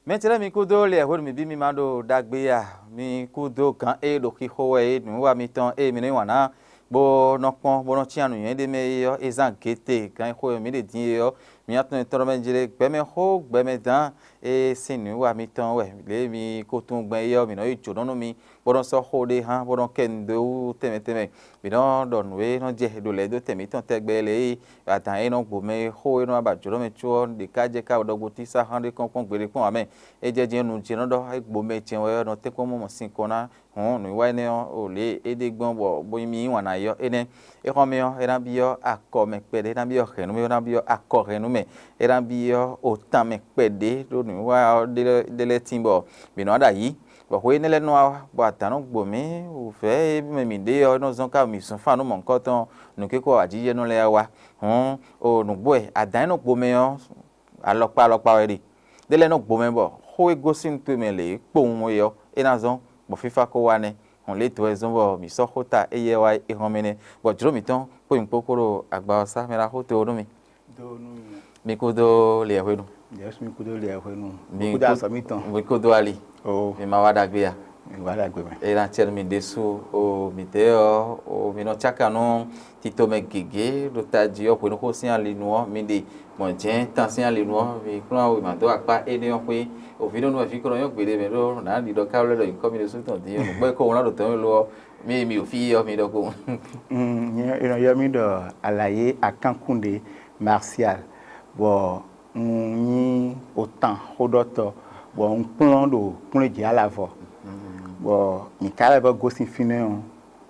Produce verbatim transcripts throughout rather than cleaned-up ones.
Mɛ ce lɛ́ɛ mi kúdó liɛ hwenu mǐ bí mi ma ɖo ɖagbe a? Mi kúdó gǎn e ɖo xixo wɛ é nǔwiwa mitɔn e mi nɔ yí wǎn ná bó nɔ kpɔ́n bó nɔ cyán nǔnywɛ́ ɖé mɛ é ɔ́, é zán gěte gǎn e xo e mǐ ɖe din é ɔ́, mi atɔn e tɔn mɛ jlé gbɛmɛ xó gbɛmɛ dán e sín nǔwiwa mitɔn wɛ lě e mi ko tunwun gbɛn é ɔ́, mǐ nɔ yí jǒnɔ nú mi bó nɔ sɔ́ xó ɖé hán bó nɔ kɛ nu dó wú tɛnmɛ tɛnmɛ. Mǐ nɔ ɖɔ nǔ e nɔ jɛ ɖo lɛ̌ dó tɛn mǐtɔn tɛgbɛ lě e adǎn e nɔ gbo mɛ e xó e nɔ wá ba jǒnɔ mɛ có ɔ́ ɖě ká jɛ ká ɖɔgbo tísá hán ɖé kɔn kpɔ́n gbeɖé kpɔ́n ǎ mɛ. É jɛ jɛ́n nu jɛ nɔ ɖɔ é gbo mɛ jɛ́n wɛ ɔ́ nɔ tɛ́nkpɔ́n mɔ sin kɔn ná hɔn nǔwiwa énɛ́ ɔ́ o lě e é ɖe gbɔn bɔ bó nyí mǐ yí wǎn ná yi ɔ́ énɛ́. É xɔ́n mɛ ɔ́, é ná byɔ́ akɔ mɛ kpɛɖé, é ná byɔ́ hɛ̌nnu mɛ, é ná byɔ́ akɔ hɛ̌nnu mɛ, é ná byɔ́ otan mɛ kpɛɖé ɖó nǔwiwa ɔ́ ɖé lɛ́ɛ tín bɔ mǐ nɔ wá ɖo ayǐ. Bɔ hwe énɛ́ lɛ́ɛ nɔ wá bɔ adǎn nɔ gbo mǐ wǔvɛ́ e mɛ mǐ ɖe ɔ́ nɔ zɔ́n ká mǐ zɔn fán nú mɔ̌hunkɔtɔn nǔkínkɔ́ ajijɛnɔ lɛ́ɛ wá. Hɔn o nǔgbó wɛ adǎn e nɔ gbo mɛ ɔ́, alɔkpa alɔkpa wɛ ɖe. Ɖé lɛ́ɛ nɔ gbo mɛ bɔ xó e gosín to mɛ lě kpowun é ɔ́, é ná zɔ́n, bɔ fífá ko wá nɛ́. Hɔn lě dó wɛ zɔ́n bɔ mǐ sɔ́ xó ta éyɛ́ wá é hɔn mɛ nɛ́, bɔ jlǒ mǐtɔn kpó nyǐkpó kó ɖo agba ɔ́ sá mɛ ná xó to nú mi. Mi kúdó liɛ hwenu. Yesu mi kúdó liɛ hwenu. Mi kúdó azɔ mitɔn. Mi kúdó ali. Oo. Mi ma wá ɖagbe a? Mi wá ɖagbe mɛ. E ná cɛ nú mi ɖésú o mǐdɛɛ ɔ́ o mi nɔ cáka nú tito mɛ gěgé ɖo tají ɔ́ hwenuxó sín ali nu ɔ́ mi ɖe gbɔn jɛ̌n tan sín ali nu ɔ́ mi kplɔ́n wěma dó akpá énɛ́ ɔ́ xwé. Oví nɔ nú wɛ fí kó nɔ nyɔ́ gbeɖé mɛ ɖó nǎ ɖiɖɔ ká wlɛ́ ɖɔ nyǐkɔ mi ɖésú tɔn dín ɔ́ nǔgbɛ́ kó wlán ɖo tɔn mɛ lo ɔ́ mi mi ɖo fí ɔ́ mi ɖɔ kó. Mm, nyɛ e nɔ ylɔ́ mì ɖɔ alayé akánkunɖe Martial, bɔ un nyí otan xóɖɔtɔ́, bɔ un kplɔ́n ɖo kplɔ́njǐ alavɔ, bɔ mǐ ka lɛ́ vɔ́ gosín fínɛ́ ɔ́,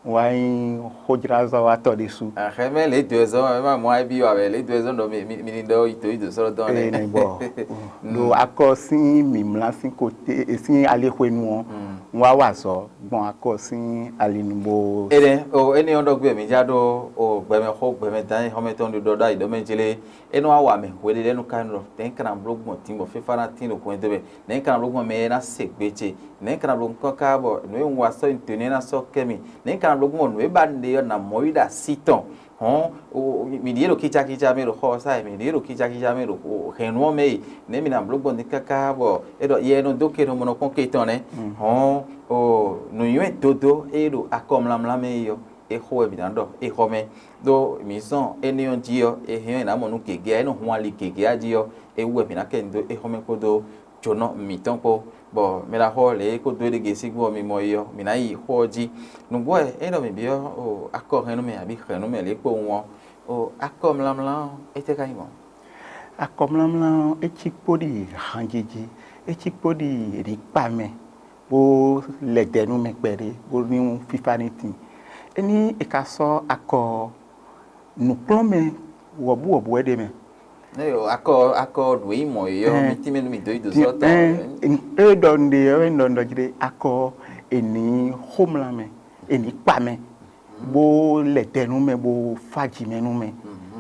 un wá nyí xójlázɔ́watɔ́ ɖésú. Axɛ mɛ lě dó ɛ zɔ́n ɛ má mɔ ayé bí wa wɛ lě dó ɛ zɔ́n ɖɔ mi mi mi ní ɖɔ yito yito sɔ́ dɔn Ee, nɛ. Nɛ bɔ ɖo akɔ sín mǐmlá sín kote sín alixwenu ɔ́, un wá wa azɔ̌ gbɔn akɔ sín alinu bó. Énɛ́ o énɛ́ ɔ́ ɖɔgbé mǐ já ɖó o gbɛmɛ xó gbɛmɛ dán xɔmɛ tɔn ɖo ɖɔ ɖó ayǐ ɖɔ mɛ jlé. É nɔ wá wa mɛ hweɖéɖénu ka nɔ ɖɔ nɛ̌ ka ná bló gbɔn din bɔ fífá ná tín ɖo hwɛndo mɛ, nɛ̌ ka ná bló gbɔn mɛ e ná se gbe ce, nɛ̌ ka ná bló gbɔn káká bɔ nǔ e un wa sɔ́ nyi do nɛ́ ná sɔ́ kɛ mì, nɛ̌ ka ná bló gbɔn nǔ e ba un ɖe ɔ́ ná mɔ yí ɖo así tɔn. Hɔn mǐ ɖíe ɖo kicakíca mɛ ɖo xɔ ɔ́ sá wɛ, mǐ ɖíe ɖo kicakíca mɛ ɖo hɛ̌nnu ɔ́ mɛ e, nɛ̌ mi ná bló gbɔn din káká bɔ é ɖɔ yɛ e nɔ dó ke nɔ mɔ nɔ kpɔ́n ke tɔn nɛ́. Hɔn nǔnywɛ́ dodo e ɖo akɔmlamlá mɛ é ɔ́, é xo wɛ mǐ ná ɖɔ é xɔ mɛ. Ɖó mǐ zɔn énɛ́ ɔ́ jí ɔ́, é hɛn ɔ́ è nǎ mɔ nú gěgé ǎ, é nɔ hun ali gěgé ǎ jí ɔ́, é wú wɛ mǐ ná kɛ nyi dó é xɔ mɛ kpódó jónɔ mǐtɔn kpó. Bɔ mɛ ɖaxó ɔ́ lě e kó dó éɖée gěsígbó ɔ́ mi mɔ é ɔ́, mǐ ná yi xó ɔ́ jí. Nǔgbó wɛ é ɖɔ mǐ byɔ́ o akɔhɛnnú mɛ abǐ hɛ̌nnu mɛ lě kpowun ɔ́, o akɔmlamlá ɔ́, étɛ́ ka nyí gbɔn? Akɔmlamlá ɔ́, é cí kpó ɖi hanjiji, é cí kpó ɖi nǐkpa mɛ, bó lɛ dɛ nú mɛ kpɛɖé, bónú fífá ní tíin. Ényí è ka sɔ́ akɔ ɔ́, nǔkplɔ́nmɛ wɔ̌buwɔ̌bu wɛ ɖ'é mɛ. Ne yo akɔ akɔ ɖu yi mɔ yi ɔ́, mi tínmɛ nú mi dó yi dó sɔ́ tɔn. É ɖɔ un ɖe ɔ́, é ɖɔ un ɖɔ jí ɖé akɔ ɔ́, è nǐ xomla mɛ, è nǐ kpa mɛ, bó lɛ dɛ nú mɛ, bó fá jǐ mɛ nú mɛ,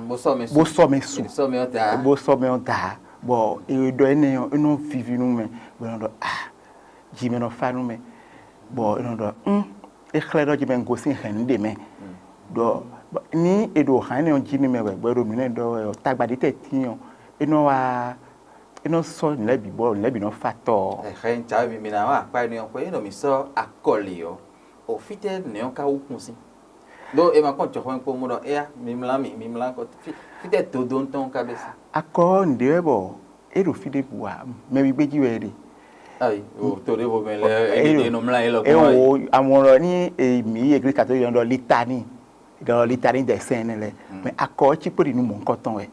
bó sɔ́ mɛ bó sɔ́ mɛ su, sɔ́ mɛ ɔ́ da. Bó sɔ́ mɛ ɔ́ da, bɔ è ɖɔ énɛ́ ɔ́, é nɔ víví nú mɛ, bó nɔ ɖɔ ah, jǐ mɛ nɔ fá nú mɛ, bɔ é nɔ ɖɔ un é xlɛ́ ɖɔ jí mɛ un gosín hɛ̌nnu ɖé mɛ, ɖɔ ní è ɖo hǎn énɛ́ ɔ́ jí nú mɛ wɛ, bɔ è ɖo nǔ énɛ́ ɖɔ wɛ ɔ́, tagba ɖě tɛ tíin ɔ́, é nɔ wá é nɔ sɔ́ nǔ lɛ́ɛ bǐ bɔ nǔ lɛ́ɛ bǐ nɔ fa tɔ ɔ́. Ɛhɛn, jǎwe mi mi ná wá akpá énɛ́ ɔ́ xwé, é ɖɔ mǐ sɔ́ akɔ lě ɔ́, o fítɛ́ nɛ̌ ɔ́ ka wú kun sín? Ɖó è ma kpɔ́n jɔxɔ́mɛ kpó mú ɖɔ éyá mi mlá mì, mi mlá kɔ fí- fítɛ́ dodó ŋutɔn ka bɛ́ sín? Akɔ ɔ́ nǔɖé wɛ bɔ é ɖo fí ɖěbǔ ǎ, mɛ wígbé jí wɛ é ɖe. Ayi, o to ɖěvo mɛ lɛ é ɖi ɖe nɔ mlá yín lɔ é kpɔ́n ayi. Wo amɔ lɔ ní e mǐ yi eglise catholique yɔn ɖɔ litani, ɖɔ litani dɛ sɛn nɛ lɛ, mɛ akɔ ɔ́ cí kpó ɖi nú mɔ̌hunkɔtɔn wɛ,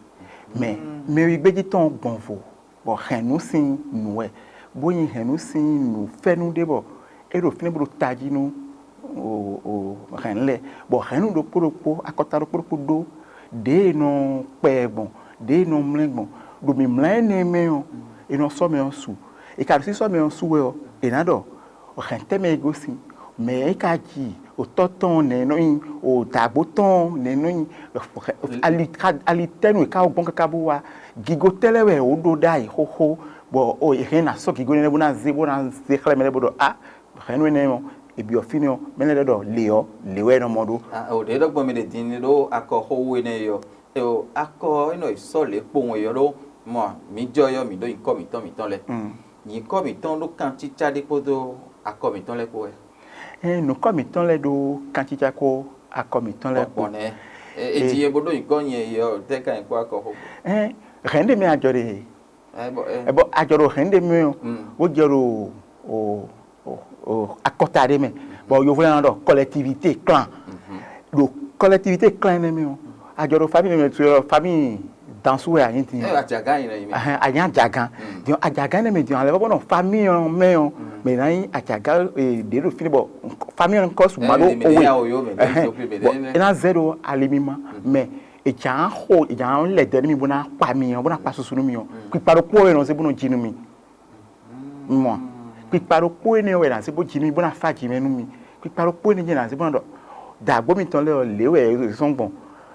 mɛ mɛ wígbé jí tɔn gbɔn vo, bɔ hɛ̌nnu sín nǔ wɛ, bó nyí hɛ̌nnu sín nǔfɛ́nú ɖé bɔ é ɖo fínɛ́ bó ɖo tají nú o o hɛ̌nnu lɛ́ɛ, bɔ hɛ̌nnu ɖokpó ɖokpó akɔta ɖokpó ɖokpó ɖó ɖěe è nɔ kpɛ ɛ gbɔn, ɖěe è nɔ mlɛ́ gbɔn, ɖo mǐmlá énɛ́ mɛ ɔ́, è nɔ sɔ́ mɛ ɔ́ su. È ka ɖo sísɔ́ mɛ ɔ́ su wɛ ɔ́, è nǎ ɖɔ hɛ̌n tɛ́ mɛ e gosín, mɛ̌ é ka ji, otɔ́ tɔn nɛ̌ nɔ nyí, o dǎgbó tɔn nɛ̌ nɔ nyí, ali ali tɛ́ nú è ka gbɔn káká bó wá, gigo tɛ́ lɛ́ɛ wɛ wǒ ɖó ɖ'ayǐ xóxó, bɔ o è hɛn ná sɔ́ gigo énɛ́ bó ná zé bó ná zé xlɛ́ mɛ lɛ́ɛ bó ɖɔ a hɛ̌nnu énɛ́ ɔ́, è byɔ̌ fínɛ́ ɔ́, mɛ lɛ́ɛ ɖɔ lě ɔ́, lě wɛ é nɔ mɔ ɖó. O ɖě ɖɔ gbɔn mi ɖe din ní ɖó akɔ xó wú énɛ́ yi ɔ́, e o akɔ ɔ́ é nɔ yi sɔ́ lě kpowun e ɔ́ ɖó mɔ mǐ jɔ yɔ mǐ ɖó nyǐkɔ mǐtɔn mǐtɔn lɛ́ɛ. Nyǐkɔ mǐtɔn ɖó kancícá ɖé kpódó akɔ mǐtɔn lɛ́ɛ kpó wɛ. Ɛn, nǔkɔ mǐtɔn lɛ́ɛ ɖó kancícá kpó akɔ mǐtɔn lɛ́ɛ kpó. Gbɔn nɛ́. Ɛ ɛ ji e bó ɖó nyǐkɔ nyɛ e ɔ́, tɛ́ ka nyǐkɔ akɔ xó. Ɛn, hɛ̌n ɖé mɛ a jɔ ɖe. Ɛ bɔ ɛ. Ɛ bɔ a jɔ ɖo hɛ̌n ɖé mɛ ɔ́, bó jɛ ɖo o o o akɔta ɖé mɛ, bɔ yovo lɛ́ɛ nɔ ɖɔ kɔlɛtivité klan. Ɖo kɔlɛtivité klan énɛ́ mɛ ɔ́, a jɔ ɖo famille mɛ, tu ɔ famille dansu wɛ a nyí din. Ɛ ajagan yi nɔ yi mɛ. Ɛhɛn, a nyí ajagan. Din ajagan énɛ́ mɛ din alɛ bɔ nɔ famille ɔ́ mɛ ɔ́, mɛ ná nyí ajagan ee ɖě ɖo fínɛ́ bɔ famille ɔ́ kɔ su ma ɖó owe. Ɛhɛn, bɔ é ná zɛ ɖo ali mímá mɛ. È jǎ xo, è jǎ lɛ dɛ nú mi bó ná kpa mi ɔ́, bó ná kpa susu nú mi ɔ́, kpikpa ɖokpó wɛ è nɔ zé bó nɔ ji nú mi. Mɔ, kpikpa ɖokpó énɛ́ wɛ è nǎ zé bó ji nú mi bó ná fá jǐ mɛ nú mi. Kpikpa ɖokpó énɛ́ jɛ́n è nǎ zé bó ná ɖɔ dǎgbó mitɔn lɛ́ɛ ɔ́, lě wɛ è zɔ́n gbɔn,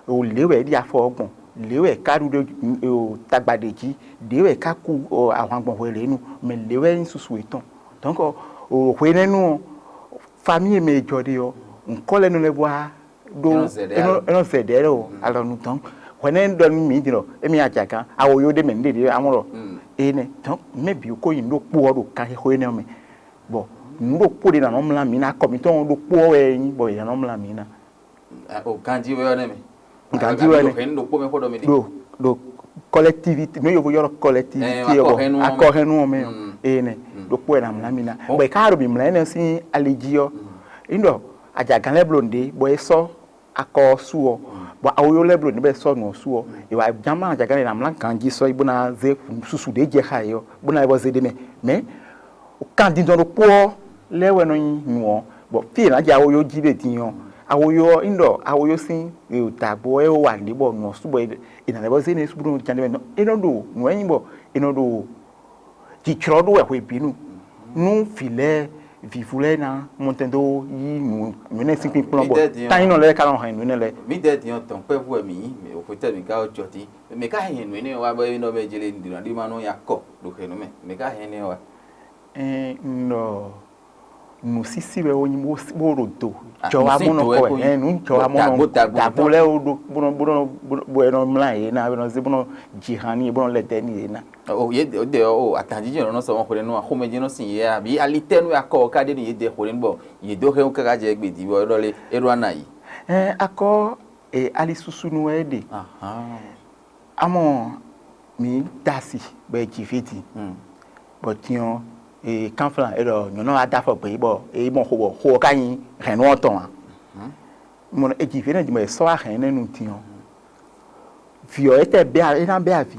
o lě wɛ è ɖi afɔ ɔ́ gbɔn, lě wɛ è ká ɖu ɖe tagba ɖě jí, lě wɛ è ká kú ahwan gbɔn hwelěnu, mɛ lě wɛ nyí susu yětɔn. Dɔ̌nkɔ hwenɛ́nu ɔ́, famíi e mɛ è jɔ ɖe ɔ́, ŋkɔ́ lɛ́ɛ nɔ lɛ́ wá ɖó é nɔ zɛ ɖɛ̌ alɔ nu tɔn. Hwɛ̌ nɛ́ ɖɔ nú mǐ din ɖɔ émí ajǎgán awo yó ɖé mɛ nǔɖé ɖě amɔ́ ɖɔ énɛ́ tɔn mɛ bǐ ko nyi nǔ ɖokpó ɔ́ ɖo kanxixo énɛ́ ɔ́ mɛ, bɔ nǔ ɖokpó ɖé ná nɔ mlá mǐ ná kɔ mǐtɔn ɔ́ ɖokpó ɔ́ wɛ é nyí bɔ è nǎ nɔ mlá mǐ ná. O ganjí wɛ ɔ́ nɛ́ mɛ. Ganjí wɛ nɛ́. Hɛn ɖokpó mɛ xó ɖɔ mì ɖi. Ɖo ɖo kɔlɛtivité nú yovo yɔ́ kɔlɛtivité ɔ́ bɔ akɔhɛnnu ɔ́ mɛ énɛ́ ɖokpó wɛ ná mlá mǐ ná bɔ è ká ɖo mǐ mlá énɛ́ sín ali jí ɔ́. Ényí ɖɔ ajǎgán lɛ́ɛ bló nǔɖé bɔ é sɔ́ akɔ ɔ́ su ɔ́, bɔ awoyó lɛ́ɛ bló nǔ bɔ é sɔ́ nǔ ɔ́ su ɔ́, è wǎ ján mlá ajǎgán lɛ́ɛ ná mlá ganjí sɔ́ yi bó ná zé susu ɖě jɛ xá yě ɔ́, bó ná lɛ́ vɔ́ zé ɖ'é mɛ. Mɛ̌ kan dindɔn ɖokpó ɔ́ lɛ́ɛ wɛ nɔ nyí nǔ ɔ́, bɔ fí è nǎ jɛ awoyó jí ɖe din ɔ́, awoyó ɔ́, ényí ɖɔ awoyó sín dǎgbó wɛ é wa nǔɖé bɔ nǔ ɔ́ su bɔ è nǎ lɛ́ vɔ́ zé nú é sú bó nɔ ján ɖ'é mɛ, é nɔ ɖo nǔ wɛ nyí bɔ è nɔ ɖo jǐjlɔ́ ɖó wɛ hwebǐnu nú vǐ lɛ́ɛ vǐvú lɛ́ɛ ná mɔtɛn dó yí nǔ nǔ énɛ́ sín kpínkplɔ́n bɔ tányínɔ lɛ́ɛ ka nɔ hɛn nǔ énɛ́ lɛ́ɛ. Mǐdɛɛ din ɔ́, dɔ̌nkpɛvú wɛ mǐ nyí, mɛ xwetɛ́ mǐ ka wá jɔ dín. Mɛ ka hɛn nǔ énɛ́ wá bɔ é nɔ mɛ jlé ɖě ná ɖi ma nɔ nyi akɔ ɖo hɛ̌nnu mɛ. Mɛ ka hɛn énɛ́ wá. Ɛn un ɖɔ nǔsísí wɛ wó nyí bó ɖo do jɔwamɔnɔ kɔ wɛ, ɛn nǔ jɔwamɔnɔ dagbo lɛ́ɛ wó ɖó bó nɔ bó nɔ bó nɔ mlá yě ná bó nɔ zé bó nɔ ji han n'i bó nɔ lɛ dɛ n'i yě ná. O ye de o atanjijɛ nɔ sɔ wọn xwle nɔ axɔmɛjɛ nɔ sin yɛ abi alitɛnu akɔ ka de ni ye de xwle bɔ ye do xɛ káká jɛ gbe di bɔ e ɖɔ le e ɖo ana yi. Ɛn akɔ e ali susu nu wɛ e ɖe. Amɔ mǐ da asi bɔ e ji vǐ din, bɔ din ɔ́, e kánflán e ɖɔ nyɔ̌nu ɔ́ wá dó afɔ gbě bɔ é mɔ xo bɔ xo ɔ́ ka nyí hɛ̌nnu ɔ́ tɔn ǎ. Mɔ e ji vǐ énɛ́ din bɔ è sɔ́ wá hɛ̌n énɛ́ nu din ɔ́, vǐ ɔ́ étɛ́ bɛ́ é ná bɛ́ avǐ.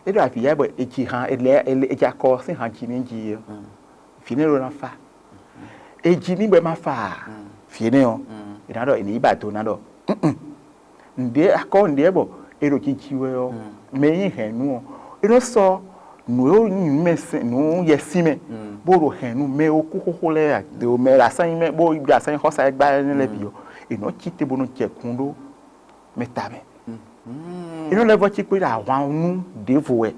É ɖo avǐ ya bɔ è ji han è lɛ è ja kɔ ɔ́ sín han ji ní jí é. Vǐ énɛ́ ɖó ná fa. È ji ní bɔ é má fa ǎ. Vǐ énɛ́ ɔ́, è nǎ ɖɔ è nǐ yi ba do ná ɖɔ nǔɖé akɔ nǔɖé bɔ è ɖo jiji wɛ ɔ́, mɛ e nyí hɛ̌nnu ɔ́, é nɔ sɔ́ nǔ e nyí nǔ mɛ sɛn nǔ yɛsín mɛ, bó ɖo hɛ̌nnu mɛ e kú xóxó lɛ́ɛ ɖo mɛ ɖo asányi mɛ bó ɖo asányi xɔ́sá e gbá énɛ́ lɛ́ɛ bǐ ɔ́, è nɔ cí te bó nɔ jɛ kun ɖó mɛ ta mɛ. È nɔ lɛ́ vɔ́ cí kpé ɖo ahwan nú ɖěvo wɛ,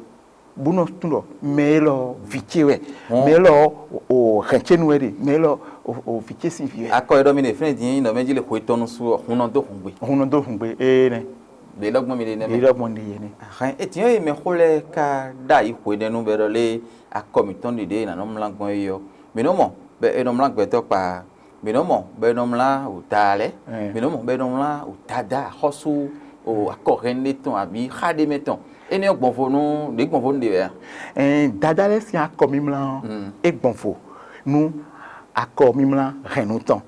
bó nɔ tunwun ɖɔ mɛ élɔ́ vǐ ce wɛ, mɛ élɔ́ o hɛn ce nu wɛ ɖe, mɛ élɔ́ o vǐ ce sín vǐ wɛ. Akɔ e ɖɔ mi ɖe fínɛ́ din nyí ɖɔ mɛ jí le xwe tɔn nu su ɔ́, hun nɔ dó hungbe. Hun nɔ dó hungbe, ee nɛ. Ɖe lɔgbɔn mi ɖe nɛ. Ɖe lɔgbɔn ɖe yɛ nɛ. Hɛn etinyɔ yi mɛ xó lɛ ka ɖa yi xwe ɖɛ nu bɛ ɖɔ lé akɔ mǐtɔn ɖiɖe nǎ nɔ mlá gbɔn é ɔ́, mǐ nɔ mɔ bɛ è nɔ mlá gbɛtɔ́ kpa. Mǐ nɔ mɔ bɔ è nɔ mlá wǔta lɛ́ɛ, mǐ nɔ mɔ bɔ è nɔ mlá wǔtadá axɔ́sú akɔhɛn ɖé tɔn abǐ xá ɖé mɛ tɔn. Énɛ́ ɔ́ gbɔnvo nú ɖě gbɔnvo nú ɖě wɛ a? Ɛn, dadá lɛ́ɛ sín akɔ mímlá ɔ́, é gbɔnvo nú akɔ mímlá hɛ̌nnu tɔn.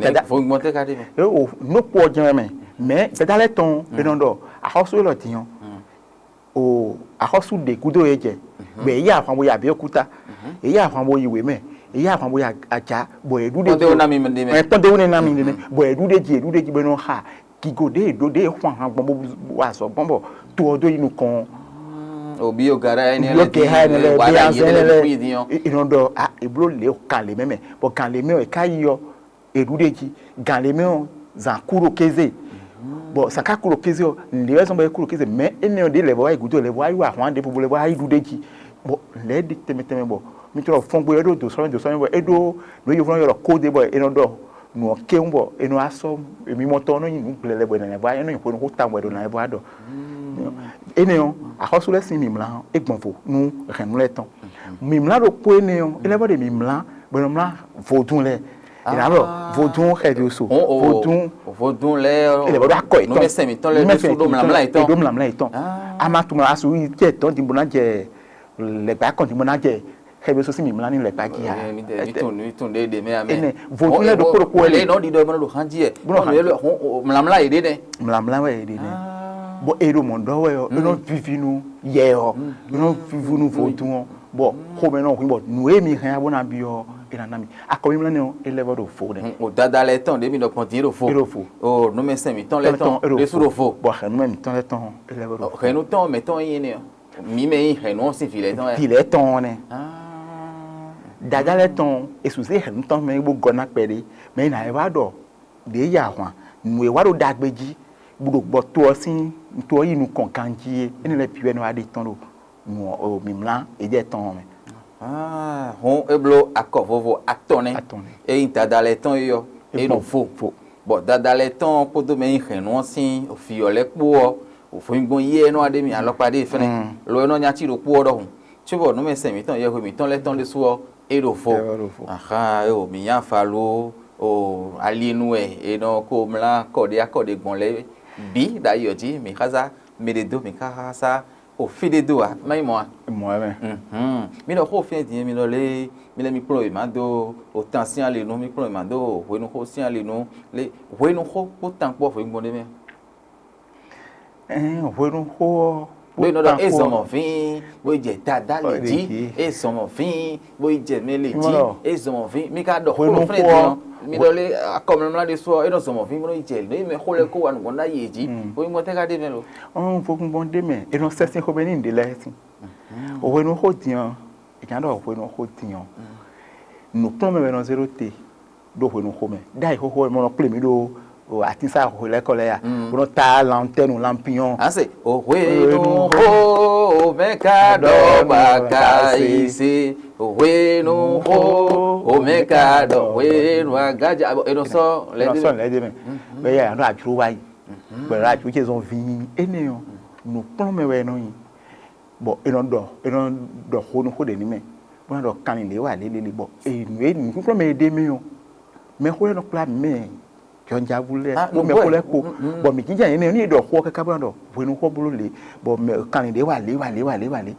Dada vo gbɔn tɛ́ ka ɖe mɛ? É o nú kpó ɔ́ jɛ́n wɛ mɛ, mɛ dadá lɛ́ɛ tɔn é nɔ ɖɔ axɔ́sú élɔ́ din ɔ́, o axɔ́sú ɖě gúdo yě jɛ, bɔ yě yi ahwan bo yi abǐ kúta, yě yi ahwan bo yi wěmɛ, yě yi ahwan bo yi aja, bɔ yě ɖu ɖe Kpɔ́ndéwú ná mi ɖe mɛ. Ɛ, kpɔ́ndéwú nɛ́ ná mi ɖe nɛ, bɔ yě ɖu ɖe jí yě ɖu ɖe jí bɔ é nɔ xa gigo ɖé yě ɖó ɖé é xwan han gbɔn bó wa azɔ̌ gbɔn bɔ to ɔ́ dó yi nukɔn. Obi o gara ɛnɛ Yɔ gɛ ha ɛnɛ lɛ, wa bɛn da azɛn yɛn ɛnɛ lɛ lɛ, lɛ kpí din ɔ́. È nɔ ɖɔ a è bló lě kan lě mɛ mɛ, bɔ kan lě mɛ ɔ́ è ká yi ɔ́, è ɖu ɖe jí, gǎn lě mɛ ɔ́, zǎn kú ɖo kéze. Bɔ zǎn ka kú ɖo kéze ɔ́, nǔɖé wɛ zɔ́n bɔ é kú ɖo kéze, mɛ énɛ́ ɔ́ ɖě lɛ̌ vɔ wá yi gǔdo, lɛ̌ vɔ wá yi wa ahwan ɖěvo bo lɛ̌ vɔ wá yi ɖu ɖe jí. Bɔ lɛ̌ ɖi tɛnmɛ tɛnmɛ bɔ mitɔn ɖɔ fɔngbe ɔ́ ɖó dǒ sɔ́ mɛ dǒ sɔ́ mɛ bɔ é ɖó nǔ e yovó nɔ ylɔ́ kóde bɔ è nɔ ɖɔ nǔ ɔ́ kéwún bɔ è nɔ wá sɔ́ mimɔtɔn ɔ́ nɔ nyi nǔ gblɛlɛ bɔ è nɔ nɛ vɔ wá é nɔ nyi hwenu xó tawun bɔ è ɖo nǎ vɔ wá ɖɔ. Énɛ́ ɔ́, axɔ́sú lɛ́ɛ sín mǐmlá ɔ́, é gbɔn vo nú hɛ̌nnu lɛ́ɛ tɔn. Mǐmlá ɖokpó énɛ́ ɔ́, é lɛ́ vɔ ɖe mǐmlá bɔ è nɔ mlá vodún lɛ́ɛ. È nǎ ɖɔ vodún xɛví so, vodún, vodún lɛ́, é lɛ́ vɔ ɖo akɔ yětɔn. Numɛsɛn mǐtɔn lɛ́ɛ ɖésú ɖó mlǎmlá yětɔn. Ɖó mlǎmlá yětɔn. Ama tunwun asu yi jɛ tɔn din bó ná jɛ lɛ̌gbá kɔn din bó ná jɛ xɛví so sín mǐmlá ní lɛ̌gbá jí a. Mi tún mi tún ɖe ɖe mɛ amɛ. Énɛ́ vodún lɛ́ɛ ɖokpó ɖokpó wɛ lě nɔ ɖiɖɔ mɛ ɖo hán jí ɛ. Bó nɔ hán jí. Mlǎmlá yě ɖe nɛ. Mlǎmlá wɛ yě ɖe nɛ. Bɔ e ɖo mɔ̌ ɖɔ wɛ ɔ́, é nɔ vivi nú yɛ ɔ́, é nɔ vivi nú vodún ɔ́, bɔ xomɛ nɔ hwín bɔ nǔ e mi hɛn ɔ́ bó ná byɔ́ ɔ́, é ná ná mi. Akɔmimlá nɛ́ ɔ́, é lɛ́ vɔ ɖo vo nɛ́. O dada lɛ́ɛ tɔn ɖě mi ɖɔ gbɔn dín ɖo vo. É ɖo vo. O numɛsɛn mǐtɔn lɛ́ɛ tɔn ɖésú ɖo vo. Bɔ hɛ̌nnu mɛ mǐtɔn lɛ́ɛ tɔn ɔ́, é lɛ́ vɔ ɖo vo. Hɛ̌nnu tɔn mɛtɔn nyí énɛ́ ɔ́. Mǐ mɛ nyí hɛ̌nnu ɔ́ sín vǐ lɛ́ɛ tɔn wɛ. Vǐ lɛ́ɛ tɔn ɔ́ nɛ́. Dada lɛ́ɛ tɔn, è sǔ zé hɛ̌nnu tɔn mɛ bó gɔ́ ná kpɛɖé, mɛ e nǎ wá ɖɔ ɖě yi ahwan, nǔ e wa ɖo ɖagbe jí, bó ɖo gbɔ to ɔ́ sín to ɔ́ yi nukɔn ganjí é, énɛ́ lɛ́ɛ bǐ wɛ nɔ wá ɖe tɔn ɖo nǔ ɔ́, mǐmlá éɖɛ́ tɔn ɔ́ mɛ. Ah, hɔn é bló akɔ vovo atɔn nɛ́. Atɔn nɛ́. Ényí dada lɛ́ɛ tɔn é ɔ́, é ɖo vo. Vo. Bɔ dada lɛ́ɛ tɔn kpódó mɛ e nyí hɛ̌nnu ɔ́ sín vǐ ɔ́ lɛ́ɛ kpó ɔ́, vɔ̌nyígbɔn yɛ é nɔ wá ɖe mì alɔkpa ɖé fɛ́nɛ. Mm. Lo é nɔ nya cí ɖokpó ɔ́ ɖɔhun. Cóbɔ nǔmɛsɛn mǐtɔn yɛhwe mǐtɔn lɛ́ɛ tɔn ɖésú ɔ́, é ɖo vo. É ɖo vo. Ahan, é o mǐ nya fa lo o ali nu wɛ è nɔ ko mlá kɔɖe akɔɖe gbɔn lɛ́ɛ bǐ ɖo ayi ɔ́ jí, mǐ xázá mɛ ɖé dó, mǐ xázá o fí ɖé dó ǎ, má nyí mɔ̌ a? Mɔ̌ wɛ mɛ. Mhm. Mi ɖɔ xó fínɛ́ din mi ɖɔ lé, mi lɛ́ mi kplɔ́n wěma dó o tan sín ali nu, mi kplɔ́n wěma dó o hwenuxó sín ali nu lé, hwenuxó kpó tan kpó hwenu gbɔn ɖé mɛ. Ɛn hwenuxó ɔ́, bó nɔ ɖɔ é zɔn mɔ fín, bó yi jɛ dadá lě jí, é zɔn mɔ fín, bó yi jɛ mɛ lě jí, é zɔn mɔ fín. Mi ka ɖɔ xó fɛnɛ din ɔ́, mi ɖɔ lé akɔmlɔmlá ɖé sú ɔ́, é nɔ zɔn mɔ fín, bó nɔ yi jɛ nǔ e mɛ xó lɛ́ɛ kó wa nǔgbɔn ná yě jí, bó nyí mɔtɛ́ ka ɖe mɛ lo. Ɔn, vodúngbɔn ɖé mɛ, è nɔ sɛ́ sín xomɛ n'i ɖě lɛ́ɛ sín. Hwenuxó din ɔ́, è nǎ ɖɔ hwenuxó din ɔ́, nǔkplɔ́nmɛ wɛ nɔ zé ɖó te ɖó hwenuxó mɛ. Ɖ'ayǐ xóxó mɔ nɔ kplé mǐ ɖó atínsá xwe lɛ́ɛ kɔ lɛ́ɛ ya, bó nɔ ta lantɛ́nu lampinyɔn. Ase, o hwenuxó, o mɛ ka ɖɔ ba ka yi se, o hwenuxó, o mɛ ka ɖɔ hwenu agája, e nɔ sɔ lɛ́ɛ ɖe mɛ. Bɛ ya nɔ ajro wá yi, bɛ ajro ce zɔn vǐ énɛ́ ɔ́, nǔkplɔ́nmɛ wɛ nɔ nyi. Bɔ è nɔ ɖɔ è nɔ ɖɔ xo nú xó ɖě nú mɛ, bó ná ɖɔ kanlin lě wɛ ǎ lélele, bɔ è nǔ e nǔkplɔ́nmɛ e ɖ'é mɛ ɔ́, mɛxó lɛ́ɛ nɔ kplá mɛ jɔnjavu lɛ́ɛ kpó mɛxó lɛ́ɛ kpó, bɔ mǐ jínjɔ́n ayǐ nɛ́ ní è ɖɔ xó ɔ́ káká bó ná ɖɔ hwenuxó bló lě, bɔ mɛ kanlin lě wɛ ǎ lě wɛ ǎ lě wɛ ǎ lě wɛ ǎ lě,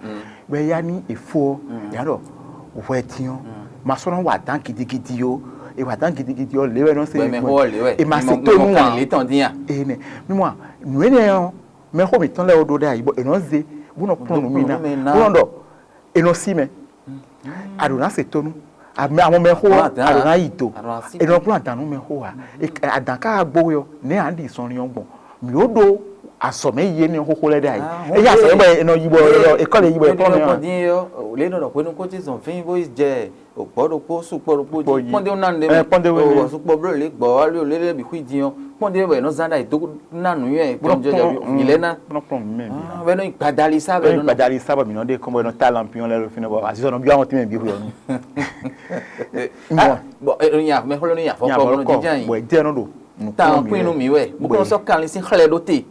bɔ é yá ní è fó ɔ́, è nǎ ɖɔ hwɛ din ɔ́, ma sɔ́ nɔ wa dǎn gidigidi ó, è wa dǎn gidigidi ɔ́ lě wɛ nɔ se, è ma se tónú ǎ. Ene, mímɔ nǔ énɛ́ ɔ́, mɛxó mǐtɔn lɛ́ɛ ɔ́ ɖó ɖ'ayǐ bɔ è nɔ zé bó nɔ kplɔ́n nǔ mì ná, bó nɔ ɖɔ è nɔ sí mɛ, a ɖǒ ná se tónú, àwọn mɛxó ɔ́ a ɖǒ ná yi do, è nɔ kplɔ́n adǎn nú mɛxó ǎ. Adǎn ká gbó we ɔ́, nɛ̌ ǎ ɖi zɔnlin ɔ́ gbɔn? Mǐ ó ɖó azɔ̌ mɛ yi énɛ́ xóxó lɛ́ɛ ɖ'ayǐ. Eye azɔ̌ é bɔ è nɔ yi bɔ è kɔ́ lě yi bɔ è kplɔ́n mɛ ǎ. Lě nɔ ɖɔ hwenu kó tí zɔn fín bó yi jɛ gbɔ̌ ɖokpó sukpɔ́ ɖokpó jí kpɔ́ndé ná nu ɖé mɛ. Kpɔ́ndé wɛ sukpɔ́ bló lě gbɔ̌ wá lé lé bǐ xwí din ɔ́, kpɔ́ndé wɛ è nɔ zán ɖ'ayǐ dó ná nǔnywɛ́ kpɔ́njɔ́jɔ yǐlɛ́ ná. Wɛ nɔ nyi gbadali sá wɛ nɔ gbadali sá bɔ mǐ nɔ ɖe kɔn bɔ è nɔ tá lampion lɛ́ɛ ɖo fínɛ́ bɔ azizɔ nɔ byɔ́ àwọn tɛ́mɛ bǐ hwe ɔ́ nú. Bɔ nya mɛxó ló ní nya fɔ kɔ bɔ nɔ jínjɔ́n yìí. Bɔ ɛ jẹ́ nɔ ɖo nukún tan kún inú mi wɛ bó kɔn sɔ kanlin sín xlɛ ɖó te.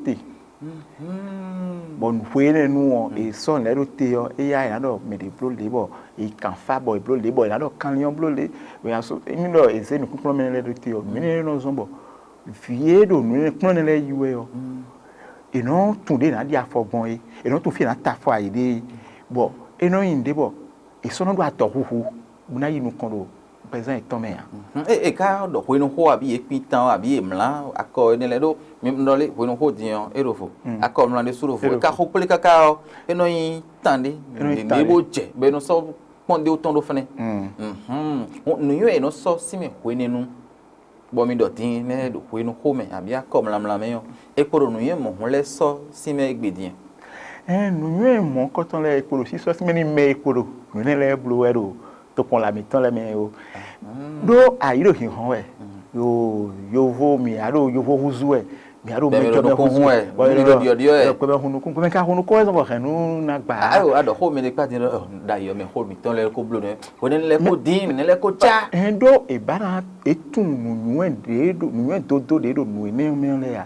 Bɔ nǔxwe énɛ́ nu ɔ́, è sɔ́ nǔ lɛ́ɛ ɖó te ɔ́, éyá è nǎ ɖɔ mɛ ɖě bló lě bɔ è kan fá bɔ è bló lě bɔ è nǎ ɖɔ kanlin ɔ́ bló lě. Bɔ è nǎ sɔ́ émí ɖɔ è zě nǔkplɔ́nmɛ lɛ́ɛ ɖó te ɔ́, nǔ énɛ́ nɔ zɔ́n bɔ vǐ e ɖo nǔ énɛ́ kplɔ́n lɛ́ɛ yí wɛ ɔ́, è nɔ tunwun ɖě è nǎ ɖi afɔ gbɔn é, è nɔ tunwun fí è nǎ ta afɔ ayǐ ɖe é, bɔ é nɔ nyí nǔɖé bɔ è sɔ́ nɔ ɖó adɔ̌xuxu bó ná yi nukɔn ɖo gbɛzán yětɔn mɛ ǎ. Ée è ka ɖɔ hwenuxó abǐ yě kpin tán ɔ́ abǐ yě mlá akɔ énɛ́ lɛ́ɛ ɖó mi ɖɔ lé hwenuxó din ɔ́ é ɖo vo, akɔ mlá ɖé sú ɖo vo, è ka xo kplé káká ɔ́, é nɔ nyí tan ɖé, nǔɖé bó jɛ bɔ è nɔ sɔ́ kpɔ́n ɖé tɔn ɖó fɛ́nɛ. Nǔnywɛ́ è nɔ sɔ́ sín mɛ hwenɛ́nu, bɔ mi ɖɔ din nɛ́ ɖo hwenuxó mɛ abǐ akɔ mlamla mɛ ɔ́, è kpo ɖo nǔnywɛ́ mɔ̌hun lɛ́ɛ sɔ́ sín mɛ égbé din. Ɛn nǔnywɛ́ mɔ̌kɔtɔn lɛ́ɛ è kpo ɖo sísɔ́ sín mɛ n'i mɛ e kpo ɖo nǔnywɛ́ lɛ́ɛ bló wɛ ɖo tokpɔnla mǐtɔn lɛ́ɛ mɛ é ó. Ɖó ayǐ ɖo hǐnhɔ́n wɛ, yo yovo mǐ á ɖo yovo húzú wɛ, mǐ á ɖo mɛ jɔ mɛ húzú wɛ, bɔ mi ɖo ɖiɔɖiɔ wɛ. Kpɛmɛ hun nukún, kpɛmɛ ka hun nukún wɛ zɔn bɔ hɛn nú ná gbà. Ayo a ɖɔ xó mɛ ɖé kpá din ɖɔ ɖo ayǐ ɔ́ mɛ xó mǐtɔn lɛ́ɛ kó bló nɛ, hwenɛ́nu lɛ́ɛ kó dín, nǔnɛ́ lɛ́ɛ kó cá. Hɛn ɖó è bá ná é tunwun nǔnywɛ́ ɖě ɖo nǔnywɛ́ dódó ɖě ɖo nǔ énɛ́ mɛ lɛ́ɛ a?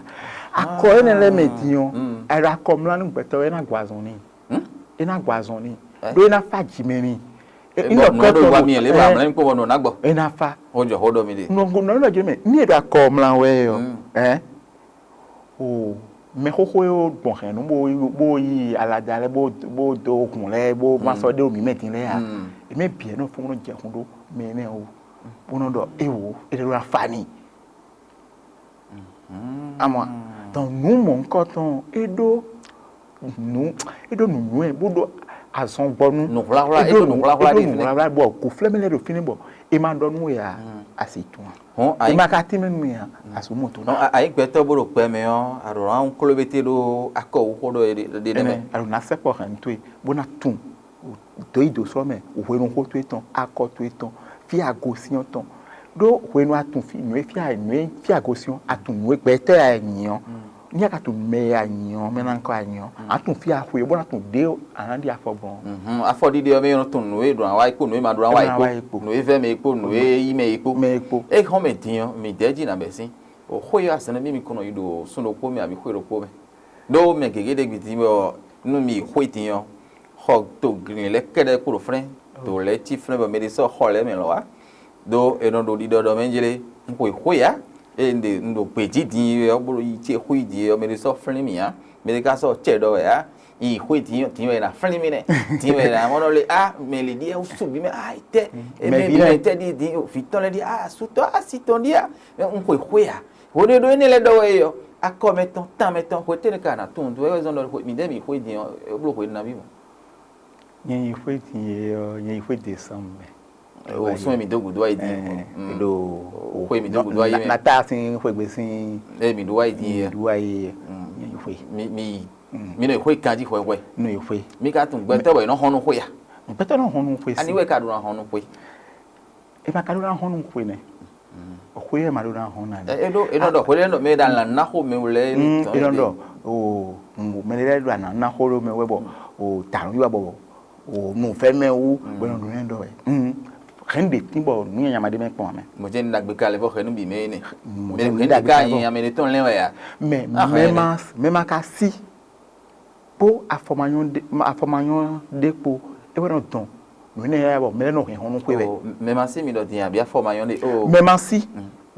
Akɔ énɛ́ lɛ́ɛ mɛ din ɔ́, mm, ayɔ akɔmlánú gbɛtɔ́ é ná gbɔ azɔn n'i. É ná gbɔ azɔn n'i. Ɖó é ná fá jǐ mɛ n'i. Bɔ nǔ ɖo wa mi lě ba mlɛ́ kpó bɔ nǔ ná gbɔ. É ná fá. Xó jɔ xó ɖɔ mi ɖe. Nɔgbo nɔ lɔ jɛ mɛ ní è ɖo akɔ mla wɛ ɔ, ɛ o mɛ xóxó yó gbɔn hɛn nú bó bó yí alada lɛ bó bó dó hùn lɛ bó ma sɔ ɖé o mǐ mɛ din lɛ a. Èmi bǐ ɛ nɔ fún nɔ jɛ hun ɖó mɛ nɛ o bó nɔ ɖɔ é wò é ɖe ɖo afa ni. Amɔ, donc nǔ mɔ̌hunkɔtɔn é ɖó nǔ é ɖó nǔnywɛ́ bó ɖó azɔngbɔnú. Nǔhwláhwlá, é ɖó nǔhwláhwlá ɖé fínɛ́. Nǔhwláhwlá bɔ kò flɛ́ mɛ lɛ́ ɖo fínɛ́ bɔ è ma ɖɔ nú we ǎ, a si tún ǎ. Hɔn è ma ka tínmɛ nú we ǎ, a sǔ mɔ tó ná. Ayǐ gbɛtɔ́ bó ɖo gbɛ mɛ ɔ́, a ɖǒ ná kló bété ɖó akɔwúxó ɖɔ ɖé nɛ́ mɛ. Ɛnɛ a ɖǒ ná sɛkpɔ hɛn nú towe bó ná tunwun dǒ yi dǒ sɔ́ mɛ hwenu xó towe tɔn, akɔ towe tɔn, fí agosín ɔ́ tɔn. Ɖó hwenu a tunwun fí nǔ e fí a nǔ e fí agosín ɔ́, a tunwun nǔ e gbɛtɔ́ e a nyi ɔ́, ní a ka tunwun mɛ e a nyi ɔ́, mɛ ná kɔ a nyi ɔ́, a tunwun fí a xwe bó ná tunwun ɖě a nǎ ɖi afɔ gbɔn. Mhm, afɔɖiɖi ɔ́ mɛ nɔ tunwun nǔ e ɖǒ ná wá yi kpo, nǔ e ma ɖǒ ná wá yi kpo, nǔ e vɛ́ mɛ yi kpo, nǔ e yí mɛ yi kpo. Mɛ yi kpo. É xɔ́n mɛ din ɔ́, mǐ dɛ́ jí nǎ bɛ́ sín. O xó e azɛ̌n nɛ́ mì kɔn nɔ yi ɖo sun ɖokpó mɛ abǐ xwe ɖokpó mɛ. Ɖó mɛ gěgé ɖé gbe din bɔ nú mi yi xwé din ɔ́, xɔ to glin lɛ́ɛ kɛ́ɖɛ́ kpo ɖo flɛ́n, to lɛ́ɛ cí flɛ́n bɔ mɛ ɖé sɔ́ xɔ lɛ́ɛ mɛ lɔ̌ wá. Ɖó è nɔ ɖo ɖiɖɔ ɖɔ mɛ jlé, un xwe xwé ǎ, ée un ɖe un ɖo gbějí din yi wɛ ɔ́, bó ɖo yi ce xwé yi din ɔ́, mɛ ɖé sɔ́ flɛ́n mì ǎ, mɛ ɖé ka sɔ́ cɛ ɖɔ wɛ ǎ. Yi xwé din din wɛ è nǎ flɛ́n mì nɛ́, din wɛ è nǎ mɔ nɔ lé á, mɛ lě ɖíe wú su bí mɛ á tɛ́, mɛ bí mɛ tɛ́ ɖi din vǐ tɔn lɛ́ɛ ɖíe á, asú tɔn á, asi tɔn ɖíe á, un xwe xwé ǎ. Hweɖéɖó énɛ́ lɛ́ɛ ɖɔ wɛ é ɔ́, akɔ mɛ tɔn, tan mɛ tɔn, hwe tɛ́ nɛ́ ka ná tunwun dó wɛ zɔn ɖɔ mǐdɛɛ mǐ xwé din ɔ́, é bló hwe ná bí mɔ̌. Nyɛ yi xwé din e ɔ́, nyɛ yi xwé desɛmɛ mɛ. O sún mi dó gǔdo ayi din. Ɖo xwé mi dó gǔdo ayi mɛ. Nata sín xwégbe sín. Eye mi ɖó ayi din yɛ. Ɖó ayi yɛ. Nyɛ yi xwé. Mi mi mi nɔ xwé kanjí hwɛhwɛ. Nɔ yi xwé. Mi ka tún gbɛtɔ bɔ yi nɔ hɔn nú xwé ya. Gbɛtɔ nɔ hɔn nú xwé sí. Ani wɛ ka ɖo nɔ hɔn nú xwé. E ma ka ɖó ná hɔn nú xwe nɛ. Xwe e ma ɖó ná hɔn ná nɛ. E ɖó e nɔ ɖɔ xwe ɖé nɔ mɛ ɖo alǎ ná xo mɛ wlɛ. Mm, e nɔ ɖɔ o mɛ ɖé lɛ́ɛ ɖo alǎ ná xo ɖó mɛ wɛ bɔ o tǎnú yɔ bɔ o nǔfɛ mɛ wú bɔ nɔ ɖo nɛ ɖɔ wɛ. Hɛn ɖe tín bɔ nǔ nyanya ma ɖé mɛ kpɔn mɛ. Mo jẹ́ ní dagbe kalẹ̀ bɔ xɛnu bì mɛ ne. Mo jẹ́ ní dagbe kalẹ̀ bɔ. Mɛ ɖe tɔn lɛ wɛ ya. Mɛ mɛ ma mɛ ma ka sí. Kpó afɔmanyɔ ɖé kpó é wɛ nɔ dɔn nǔ énɛ́ lɛ́ɛ bɔ mɛ lɛ́ɛ nɔ hɛn hɔn nú xwé wɛ. Mɛ ma sí mi ɖɔ din àbí afɔmanyɔ ɖé o. Mɛ ma sí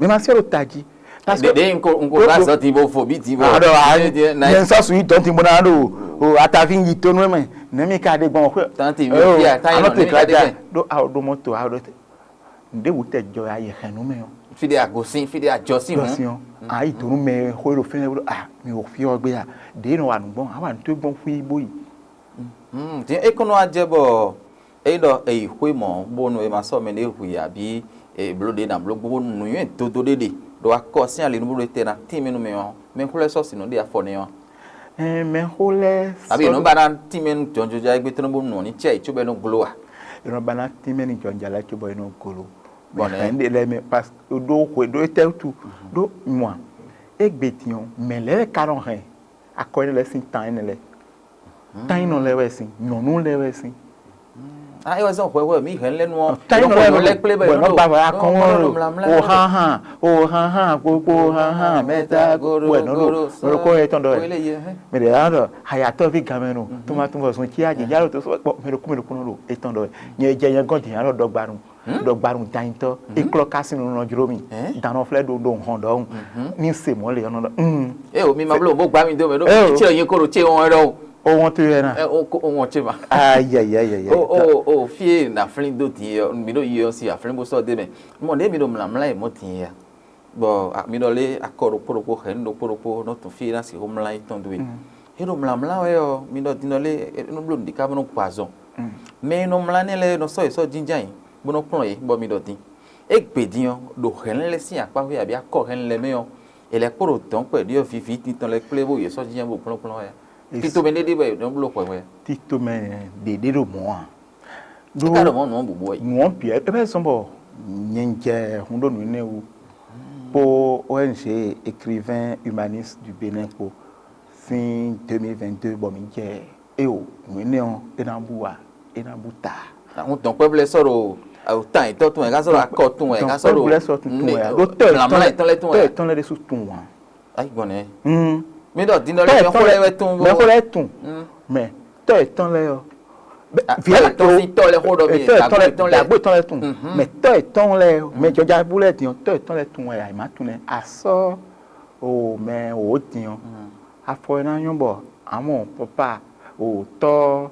mɛ ma sí ɔ́ ɖo tají. Ɖe ɖe n ko n ko bla zɔ din bo fo bi din bo. Aɖɔ mɛ nsɔ su yi dɔn din bo na ɖo o atavi yi to nú mɛ nɛ mi ka ɖe gbɔn xwé. Tanti mi fi ata yi nɔ ne mi ka ɖe gbɛn. Ɖo awo ɖo mɔto awo ɖo te. Nǔɖé wǔ tɛ jɔ ya yi hɛn nú mɛ ɔ́. Fi ɖe agosín, fi ɖe ajɔsín hɔn. Jɔsín ɔ́, a yi dǒ nú mɛ e xó e ɖo fínɛ́ ɖɔ a mi wɔ fí ɔ́ gbé a, ɖě e nɔ wa nǔ gbɔn, a wa nǔ towe gbɔn xwí bó yi. Din é kɔn nɔ wá jɛ bɔ é ɖɔ è yi xwé mɔ̌ bónú è ma sɔ́ mɛɖé hu i abǐ è blǒ ɖě ná bló gbogbo nǔnywɛ́ dodo ɖé ɖe ɖo akɔ sín ali nú bó ɖo te ná tínmɛ nú mɛ ɔ́, mɛ xó lɛ́ɛ sɔ́ sin nǔ ɖe afɔ nɛ́ ɔ́. Ɛn mɛxó lɛ́ɛ Abǐ è nɔ ba ná tínmɛ nú jɔnjɔja égbé tɔn bónú ɔ́ ní cɛ yě cóbɔ é nɔ gló a? È nɔ ba ná tínmɛ nú jɔnjɔja lɛ́ɛ cóbɔ é nɔ gló. Bɔnɛ. Mɛ ɖé lɛ́ɛ mɛ pas ɖó xwe ɖó étɛ́ wútu ɖó nyɔa égbé din ɔ́ mɛ lɛ́ɛ ka nɔ hɛn akɔ énɛ́ lɛ́ɛ sín tan énɛ́ lɛ́ɛ. Tányínɔ lɛ́ɛ wɛ sín, nyɔ̌nu lɛ́ɛ wɛ sín. Ah, é wɛ zɔn hwɛhwɛ mǐ hɛn lɛ́ nu ɔ́. Tányínɔ lɛ́ɛ lɛ́ kplé bɛ bɔ nɔ ba wɛ akɔn ŋɔ o hanhan o hanhan kpokpo hanhan mɛta wɛ nɔ ɖo nɔ ɖo kɔ yɛ tɔn dɔ wɛ. Mɛ ɖe yà dɔ hayatɔ vi gamɛ nu tuma tuma zɔn tsi adi yalo to so kpɔ mɛ ɖo kú mɛ ɖo kú nɔ ɖo etɔn dɔ wɛ. Nyɛ jɛ nyɛ gɔn di yà dɔ dɔgba nu dɔgba nu danyitɔ eklɔ kasi nu nɔ jlo mi dan nɔ flɛ ɖo ɖo hɔn dɔ nu ni se mɔ le yɔ nɔ dɔ. Eo mi ma blo bo gba mi do mɛ ɖo mi tsɛ nyi ko ɖo tse wɔn ɖɔ o. O wɔn to yɛ na. Ɛ o ko o wɔn tse ma. Ayayayaya. O o o fie na flin do din yɛ mi ɖo yi yɔ si aflin bo sɔ de mɛ mɔ ɖe mi ɖo mlamla yi mɔ din yɛ bɔ mi ɖɔ lé akɔ ɖokpó ɖokpó xɛ nu ɖokpó ɖokpó nɔ tun fie na si xó mla yi tɔn do yi. E ɖo mlamla wɛ ɔ mi ɖɔ din ɖɔ lé e nɔ blo nu ɖi ka bɔ nɔ gbɔ azɔn. Mɛ e nɔ mla nɛ lɛ nɔ sɔ yi sɔ jinjan yi bó nɔ kplɔn yi bɔ mi ɖɔ din. Égbé din ɔ́, ɖo hɛ̌nlɛ́n lɛ́ɛ sín akpáxwé abǐ akɔhɛ́nlɛ́ mɛ ɔ́, è lɛ́ kpo ɖo dɔ̌nkpɛ ɖyɔ̌vǐ vǐ titɔn lɛ́ɛ kplé bó yě sɔ́ jínjɔ́n bó kplɔ́nkplɔ́n wɛ a? Tito mɛ ɖé ɖe wɛ è nɔ bló xwɛ wɛ. Tito mɛ ɖě ɖé ɖo mɔ̌ ǎ. É ka ɖo mɔ̌ nǔ ɔ́ bǔ bú wɛ. Nǔ ɔ́ bǐ wɛ é bɛ́ zɔ́n bɔ nyɛ jɛ hun ɖó nǔ énɛ́ wú kpó O N G écrivain humaniste du Bénin kpó sín deux mille vingt-deux bɔ mǐ jɛ Eo, nǔ énɛ́ ɔ́, é ná bú ǎ, é ná bú ta. Àwọn dɔ̌nkpɛ́vú lɛ́ɛ sɔ́ ɖo awǔtan yětɔn tún wɛ, é ká sɔ́ ɖo akɔ tún wɛ, é ká sɔ́ ɖo dɔ̌nkpɛ́vú lɛ́ɛ sɔ́ tún tún wɛ, ɖó tɔ́ yětɔn lɛ́ɛ tɔ́ yětɔn lɛ́ɛ ɖésú tún wǎn. Ayi gbɔn nɛ. Hmm. Mi ɖɔ din ɖɔ lɛ mɛ xó lɛ wɛ tún. Mɛ xó lɛ tún. Hmm. Mɛ tɔ yɛ tɔn lɛ yɔ. Ah, via tɔ yɛ tɔn si tɔ lɛ xó ɖɔ mi, tɔ yɛ tɔn lɛ, dagbo tɔn lɛ tún. Mhm. Mɛ tɔ yɛ tɔn lɛ yɔ. Mɛ jɔja bu lɛ din, tɔ yɛ tɔn lɛ tún wɛ ayi ma tún nɛ. Asɔ o mɛ o din o. Afɔ yɛ na nyɔ bɔ amɔ papa o tɔ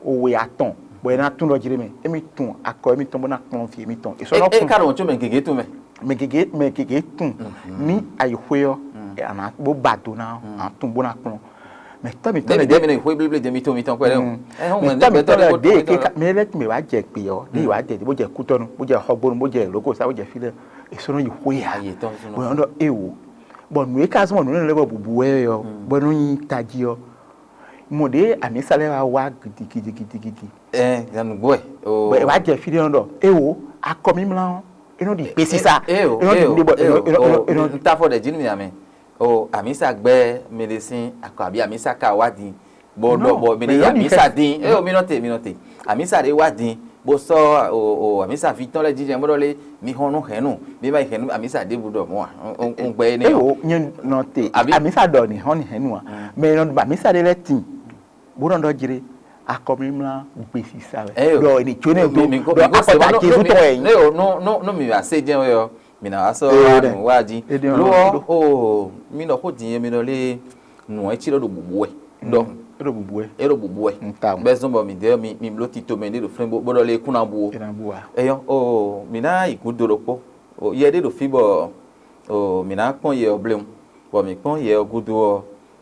owe atɔn bɔ é ná tún ɖɔ jí ɖé mɛ, émí tún akɔ émítɔn bó ná kplɔ́n vǐ émítɔn. È sɔ́ nɔ kún. É ka ɖo wǒn có mɛ gěgé tún mɛ. Mɛ gěgé mɛ gěgé tún ní ayǐxwé ɔ́, àná bó ba do ná ɔ́, à tún bó ná kplɔ́n. Mɛ tɔ́ mǐtɔn lɛ́ɛ dé mi ní xwé blíblí dé mi tó mi tɔn pɛ́lɛ o. Mɛ tɔ́ mítɔn lɛ́ɛ dé ké mɛ lɛ́ɛ tún mɛ wá jɛ gbě ɔ́, dé wá jɛ bó jɛ kútɔ́nu, bó jɛ xɔgbónu, bó jɛ lǒkosá, bó jɛ fí lɛ́ɛ, è sɔ́ nɔ yi xwé ǎ. Ayé tɔn sínú. Bó nɔ ɖɔ éwo. Bɔ nǔ e ka zɔ́n bɔ nǔ énɛ́ lɛ́ɛ bɔ bǔbú wɛ ɔ́, bɔ é nɔ nyi tají ɔ́, mɔ ɖě amǐsa lɛ́ɛ wá wá gidigidigidigidi. Ɛ nǔgbó ɛ. Bɔ è wá jɛ fí ɖé nɔ ɖɔ éwo akɔ mímlá ɔ́, é nɔ ɖi gbesisa. Eo, é nɔ ɖi eo, nɖé bɔ é nɔ é nɔ é nɔ é nɔ. N ta fɔ ɖe jí nú mi amɛ. O amisa gbɛ mi ɖe sín akɔ àbí amisa ka wá din bó ɖɔ bɔ mi ɖe amisa din. Eo mi nɔ te mi nɔ te. Amisa ɖe wá din bó sɔ́ o o amisa vi tɔn lɛ jijɛ bó ɖɔ lé mi hɔn nú hɛn nu mi ma yi hɛn nu amisa ɖěbǔ ɖɔ mɔ̌ a. N gbɛ énɛ́ ɔ́. Ewo nyɛ nɔ te. Amisa ɖɔ ni hɔn ni hɛn nu a. Mɛ nɔ ba amisa ɖe lɛ tin bó nɔ ɖɔ jlé akɔmimla gbesisa wɛ. Eyo. Ɖɔ ni tso ne do ɖɔ akɔta jesu tɔn wɛ. Ne o no no no mi wá se jẹun yɔ mi na wá sɔ wá nu wá jí. Lo ɔ o mi nɔ xó din yɛ mi nɔ lé nu ɛ tsi ɖɔ ɖo bubu wɛ. Ɖɔ eɖo bubu wɛ. Eɖo bubu wɛ. Nta o. Bɛ zɔn bɔ mi de mi mi blo tito mɛ ɖe ɖo flɛn bó ɖɔ lé kún na bu o. Ena bu wa. Eyɔ o mi na yi gúdo ɖokpó. O yɛ ɖe ɖo fí bɔ o mi na kpɔn yɛ ɔ bléwu. Bɔ mi kpɔn yɛ ɔ gúdo ɔ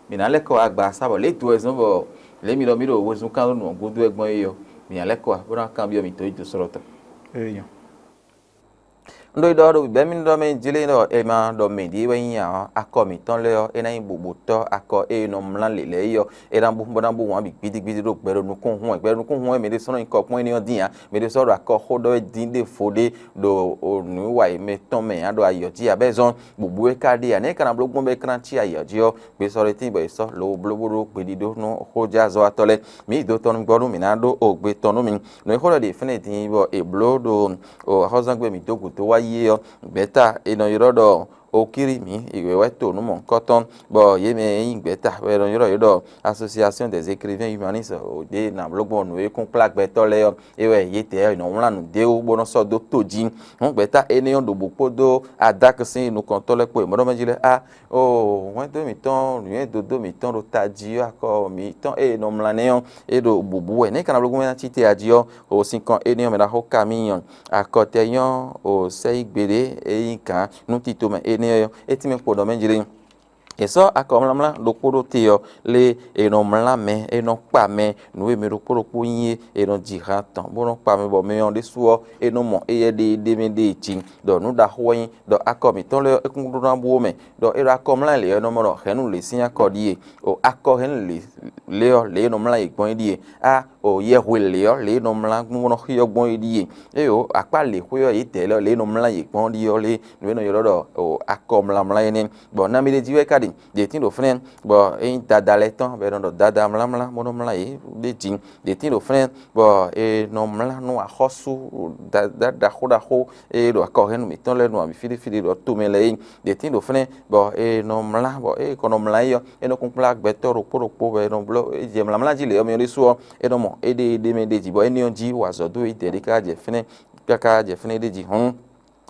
mi ná lɛ́ kɔ agba sá bɔ lě do wɛ zɔ́n bɔ lě mi ɖɔ mì ɖo wezun kán nɔ gúdo wɛ gbɔn é ɔ́, mì ná lɛ́ kɔ wá bó ná kanbyɔ́ mì dǒ yi dǒ sɔ́ ɖɔ tɔn. Eyo. Un ɖo yi ɖɔ ɖo bǐbɛ́ mì ɖɔ mɛ jlé ɖɔ è ma ɖɔ mɛ ɖíe wɛ nyí ǎ ɔ́, akɔ mǐtɔn lɛ́ɛ ɔ́, é ná nyí bǔbútɔ́ akɔ e è nɔ mlá lě lɛ́ɛ é ɔ́, é ná bú bó ná bú wǎn bǐ gbídígbídí ɖo gbɛ ɖo nukúnhún wɛ. Gbɛ ɖo nukúnhún wɛ mɛ ɖé sɔ́ nɔ nyí kɔkpɔ́n énɛ́ ɔ́ dín ǎ. Mɛ ɖé sɔ́ ɖo akɔ xó ɖɔ wɛ dín ɖěvo ɖé ɖo nǔwiwa mɛtɔn mɛ ǎ ɖo ayǐ ɔ́ jí ǎ bɔ é zɔ́n bǔbú é ka ɖe ǎ. Nɛ̌ é ka ná bló gbɔn bɔ é ka ná cí ayǐ ɔ́ jí ɔ́, gbesɔ́ɖétín bɔ è sɔ́ lobo bló bó ɖó gbeɖíɖó nú xójázɔ́watɔ́ lɛ́ɛ. Mǐ yi do tɔn nú gbɔ nú mǐ ná ɖó ogbe tɔn nú mi. Nǔ e xó ɖɔ ɖe fɛ́nɛ din bɔ è bló ɖo axɔ́zángbé mǐtɔn gǔdo wá yi é ɔ́, gbɛ̌ta è nɔ ylɔ́ ɖɔ Okírí mǐ, è wɛ to nǔ mɔ̌hunkɔtɔn, bɔ yě mɛ e nyí gbɛ̌ta wɛ è nɔ ylɔ́ yě ɖɔ Association des écrivains humanistes, ɖě ná bló gbɔn nǔ e kún kplá gbɛtɔ́ lɛ́ɛ ɔ́, é wɛ yědɛɛ è nɔ wlán nǔ d'é wú bó nɔ́ sɔ́ dó to jí. Hǔn gbɛ̌ta énɛ́ ɔ́ ɖo bǔ kpódó Adáki sín nukɔntɔ́ lɛ́ɛ kpó e mɔ̌ ɖɔ mɛ jí lɛ́ɛ á, Oo, hwɛndo mǐtɔn, nǔnywɛ́ dodó mǐtɔn ɖo tají ɔ́, akɔ mǐtɔn e è nɔ mlá nɛ́ ɔ́, é ɖo bǔbú wɛ. Nɛ̌ ka ná bló gbɔn ná cí te ají ɔ́, o sinkɔn énɛ́ ɔ́ mɛ ɖaxó Kamínyɔn, akɔtɛnyɔ́, o sɛ́yígbe ɖé e nyí gǎn nú tito mɛ énɛ́ ɔ́, é tínmɛ kpo ɖɔ mɛ jlé. È sɔ́ akɔmlánmlá ɖokpó ɖó te ɔ́, lé è nɔ mlá mɛ, è nɔ kpa mɛ, nǔ e mɛ ɖokpó ɖokpó nyí é, è nɔ ji han tɔn, bó nɔ́ kpa mɛ, bɔ mɛ ɔ́ ɖésú ɔ́, é nɔ mɔ éyɛ́ ɖéeɖé mɛ ɖée jí, ɖɔ nǔ ɖaxó wɛ nyí, ɖɔ akɔ mǐtɔn lɛ́ɛ ɔ́, é kún ɖó ná bú ó mɛ, ɖɔ é ɖo akɔ mlá lě ɔ́, é nɔ mɔ ɖɔ hɛ̌nnu lě sín akɔ ɖíe, o akɔ hɛ̌nnu lě lě ɔ́, lě e è nɔ mlá yě gbɔn é ɖíe, a o yɛhwe lě ɔ́, lě e è nɔ mlá gbɔn bó nɔ xyɔ́ gbɔn é ɖíe, eye o akpá lěxwé ɔ́, yědɛɛ lɛ́ɛ ɔ́, lě e è nɔ mlá yě gbɔn ɔ́ ɖíe ɔ́, lě nǔ e è nɔ ylɔ́ ɖɔ o akɔ mlá mlá énɛ́. Bɔ nami ɖé jí wɛ ka ɖi, ɖě tín ɖo fínɛ́, bɔ é nyí dada lɛ́ɛ tɔn, bɔ è nɔ ɖɔ dada mlá mlá, bó nɔ mlá yě ɖé jí, ɖě tín ɖo fínɛ́, bɔ è nɔ mlá nú axɔ́sú ɖaxó ɖaxó e ɖo akɔhɛ́nnu mǐtɔn lɛ́ɛ nu abǐ fíɖífíɖí ɖɔ tomɛ lɛ́ɛ é, ɖě tín ɖo fínɛ́, bɔ è nɔ mlá, bɔ é kɔ nɔ mlá yi ɔ́, é nɔ kún kplá gbɛtɔ́ ɖokpó ɖokpó, bɔ è nɔ bló é jɛ mlǎmlá jí lě ɔ́ mɛ ɔ́ ɖésú ɔ́, é nɔ mɔ éɖée ɖé mɛ ɖé jí, bɔ énɛ́ ɔ́ jí wǎ zɔ̌ dó é dɛ̌ ɖé káká jɛ fínɛ́, káká jɛ fínɛ́ ɖé jí hɔn.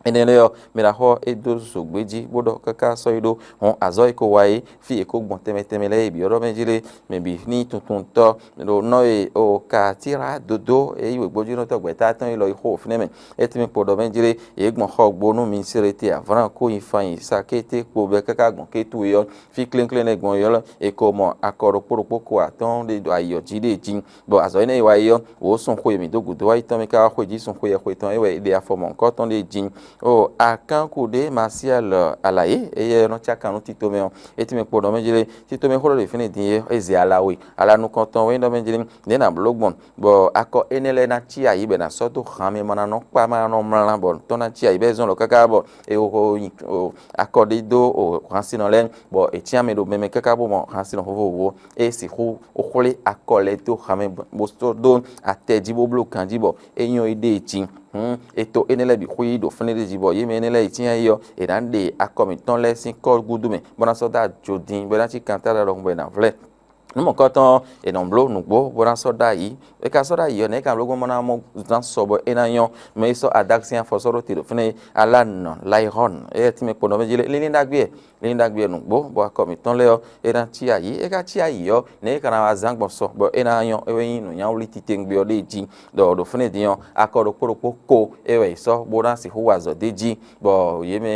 Énɛ́ lɛ́ɛ ɔ́, mɛ ɖaxó ɔ́, é dó zǒgbé jí bó ɖɔ káká sɔ́ yi ɖó hɔn azɔ̌ e ko wa é, fí e ko gbɔn tɛnmɛ tɛnmɛ lɛ́ɛ yi bǐ ɔ́ ɖɔ mɛ jí lé, mɛ bǐ ní tuntuntɔ́ ɖo nɔ e o ka tíra dodó e yí wěgbójúnɔtɔ́ gbɛ̌ta tɔn yi lɔ yi xo fínɛ́ mɛ. É tɛ́nmɛ kpo ɖɔ mɛ jí lé, yě gbɔn xɔ gbo nú mi Seleti, Avlán, Kónyi, Fanyi, Sakété kpo bɛ́ káká gbɔn Kétu é ɔ́, fí klénklén lɛ́ɛ gbɔn ɔ́, é ko mɔ akɔ ɖokpó ɖokpó ko atɔ́ɔ́n ɖé ɖo ayǐ ɔ́ jí ɖée jí. Bɔ azɔ̌ énɛ́ e wa é ɔ́, wǒ sun xwe mǐ dó gǔdo wá yi tɔn mɛ ká wá xweyǐgbe sun xwe yɛxwe tɔn é wɛ è ɖe afɔ mɔ̌hunkɔtɔn ɖé jí. O akánku ɖé Masiɛ́l Alayé, éyɛ́ nɔ cí akan nú tito mɛ ɔ́, é tínmɛ kpo ɖɔ mɛ jlé. Tito mɛ xó ɖɔ ɖo fínɛ́ din é, é zɛ ala we. Ala nukɔntɔn wɛ nyí ɖɔ mɛ jlé, nɛ̌ nǎ bló gbɔn, bɔ akɔ énɛ́ lɛ́ɛ ná cí ayǐ bɔ è nǎ sɔ́ dó han mɛ ma ná nɔ kpa ma ná nɔ mlá, bɔ tɔn ná cí ayǐ bɔ é zɔn lɔ káká bɔ è xo akɔ ɖé dó hansinɔ lɛ́ɛ, bɔ è cyán mɛ ɖo mɛ mɛ káká bó mɔ hansinɔ vovovo. É sixú xwlé akɔ lɛ́ɛ dó han mɛ bó sɔ́ dó atɛ jí bó bló ganjí bɔ é nyɔ́ éɖée jí. Hǔn e to énɛ́ lɛ́ɛ bǐ xwí ɖo fínɛ́ ɖé jí, bɔ yě mɛ énɛ́ lɛ́ɛ yi cyán yi ɔ́, è nǎ ɖe akɔ mǐtɔn lɛ́ɛ sín kɔ́ gúdo mɛ, bó ná sɔ́ dó ajo din, bó ná cí kantáɖa ɖɔhun bɔ è nǎ vlɛ́. Nǔ mɔ̌kɔtɔn ɔ́, è nɔ bló nǔgbó bó ná sɔ́ ɖó ayǐ. É ka sɔ́ ɖó ayǐ ɔ́, nɛ̌ è ka bló gbɔn bó ná mɔ zán sɔ bɔ é ná nyɔ́? Mɛ e sɔ́ adágún sín afɔ sɔ́ ɖó te ɖo fínɛ́ é, Alánɔ Layihɔ́n, éyɛ́ tínmɛ kponɔ mɛ jí lé, linlin ɖagbe wɛ. Linlin ɖagbe wɛ nǔgbó, bɔ akɔ mǐtɔn lɛ́ɛ ɔ́, é ná cí ayǐ. É ka cí ayǐ ɔ́, nɛ̌ é ka ná wá zán gbɔn sɔ bɔ é ná nyɔ́? É wɛ nyí nǔnyáwlí titewungbe ɔ́ ɖ'é jí, ɖɔ ɖo fínɛ́ din ɔ́, akɔ ɖokpó ɖokpó ko é wɛ è sɔ́ bó ná sixú wa azɔ̌ d'é jí, bɔ yě mɛ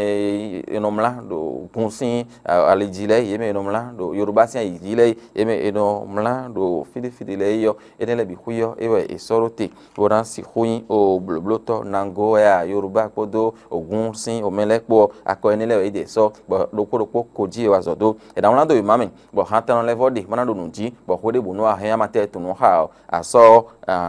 e nɔ mlá ɖo gun sín ali jí lɛ́ɛ, yě mɛ e nɔ mlá ɖo Yoruba sín ayi jí lɛ́ɛ, yě mɛ e nɔ mlá ɖo fíɖífíɖí lɛ́ɛ é ɔ́, énɛ́ lɛ́ɛ bǐ xwí ɔ́, é wɛ è sɔ́ ɖó te, bó ná sixú nyí o blǒblótɔ́ nangó wɛ a Yoruba kpódó ògún sín omɛ lɛ́ɛ kpó ɔ́, akɔ énɛ́ lɛ́ɛ wɛ é ɖe sɔ́, bɔ ɖokpó ɖokpó ko jí è wa azɔ̌ dó. È nǎ wlán dó wěma mɛ, bɔ hantɔnnɔ lɛ́ɛ vɔ́ ɖe bó ná ɖo nǔ jí, bɔ hwéɖěbǔnu a hɛn amátɛ tunú xa ɔ́, a sɔ́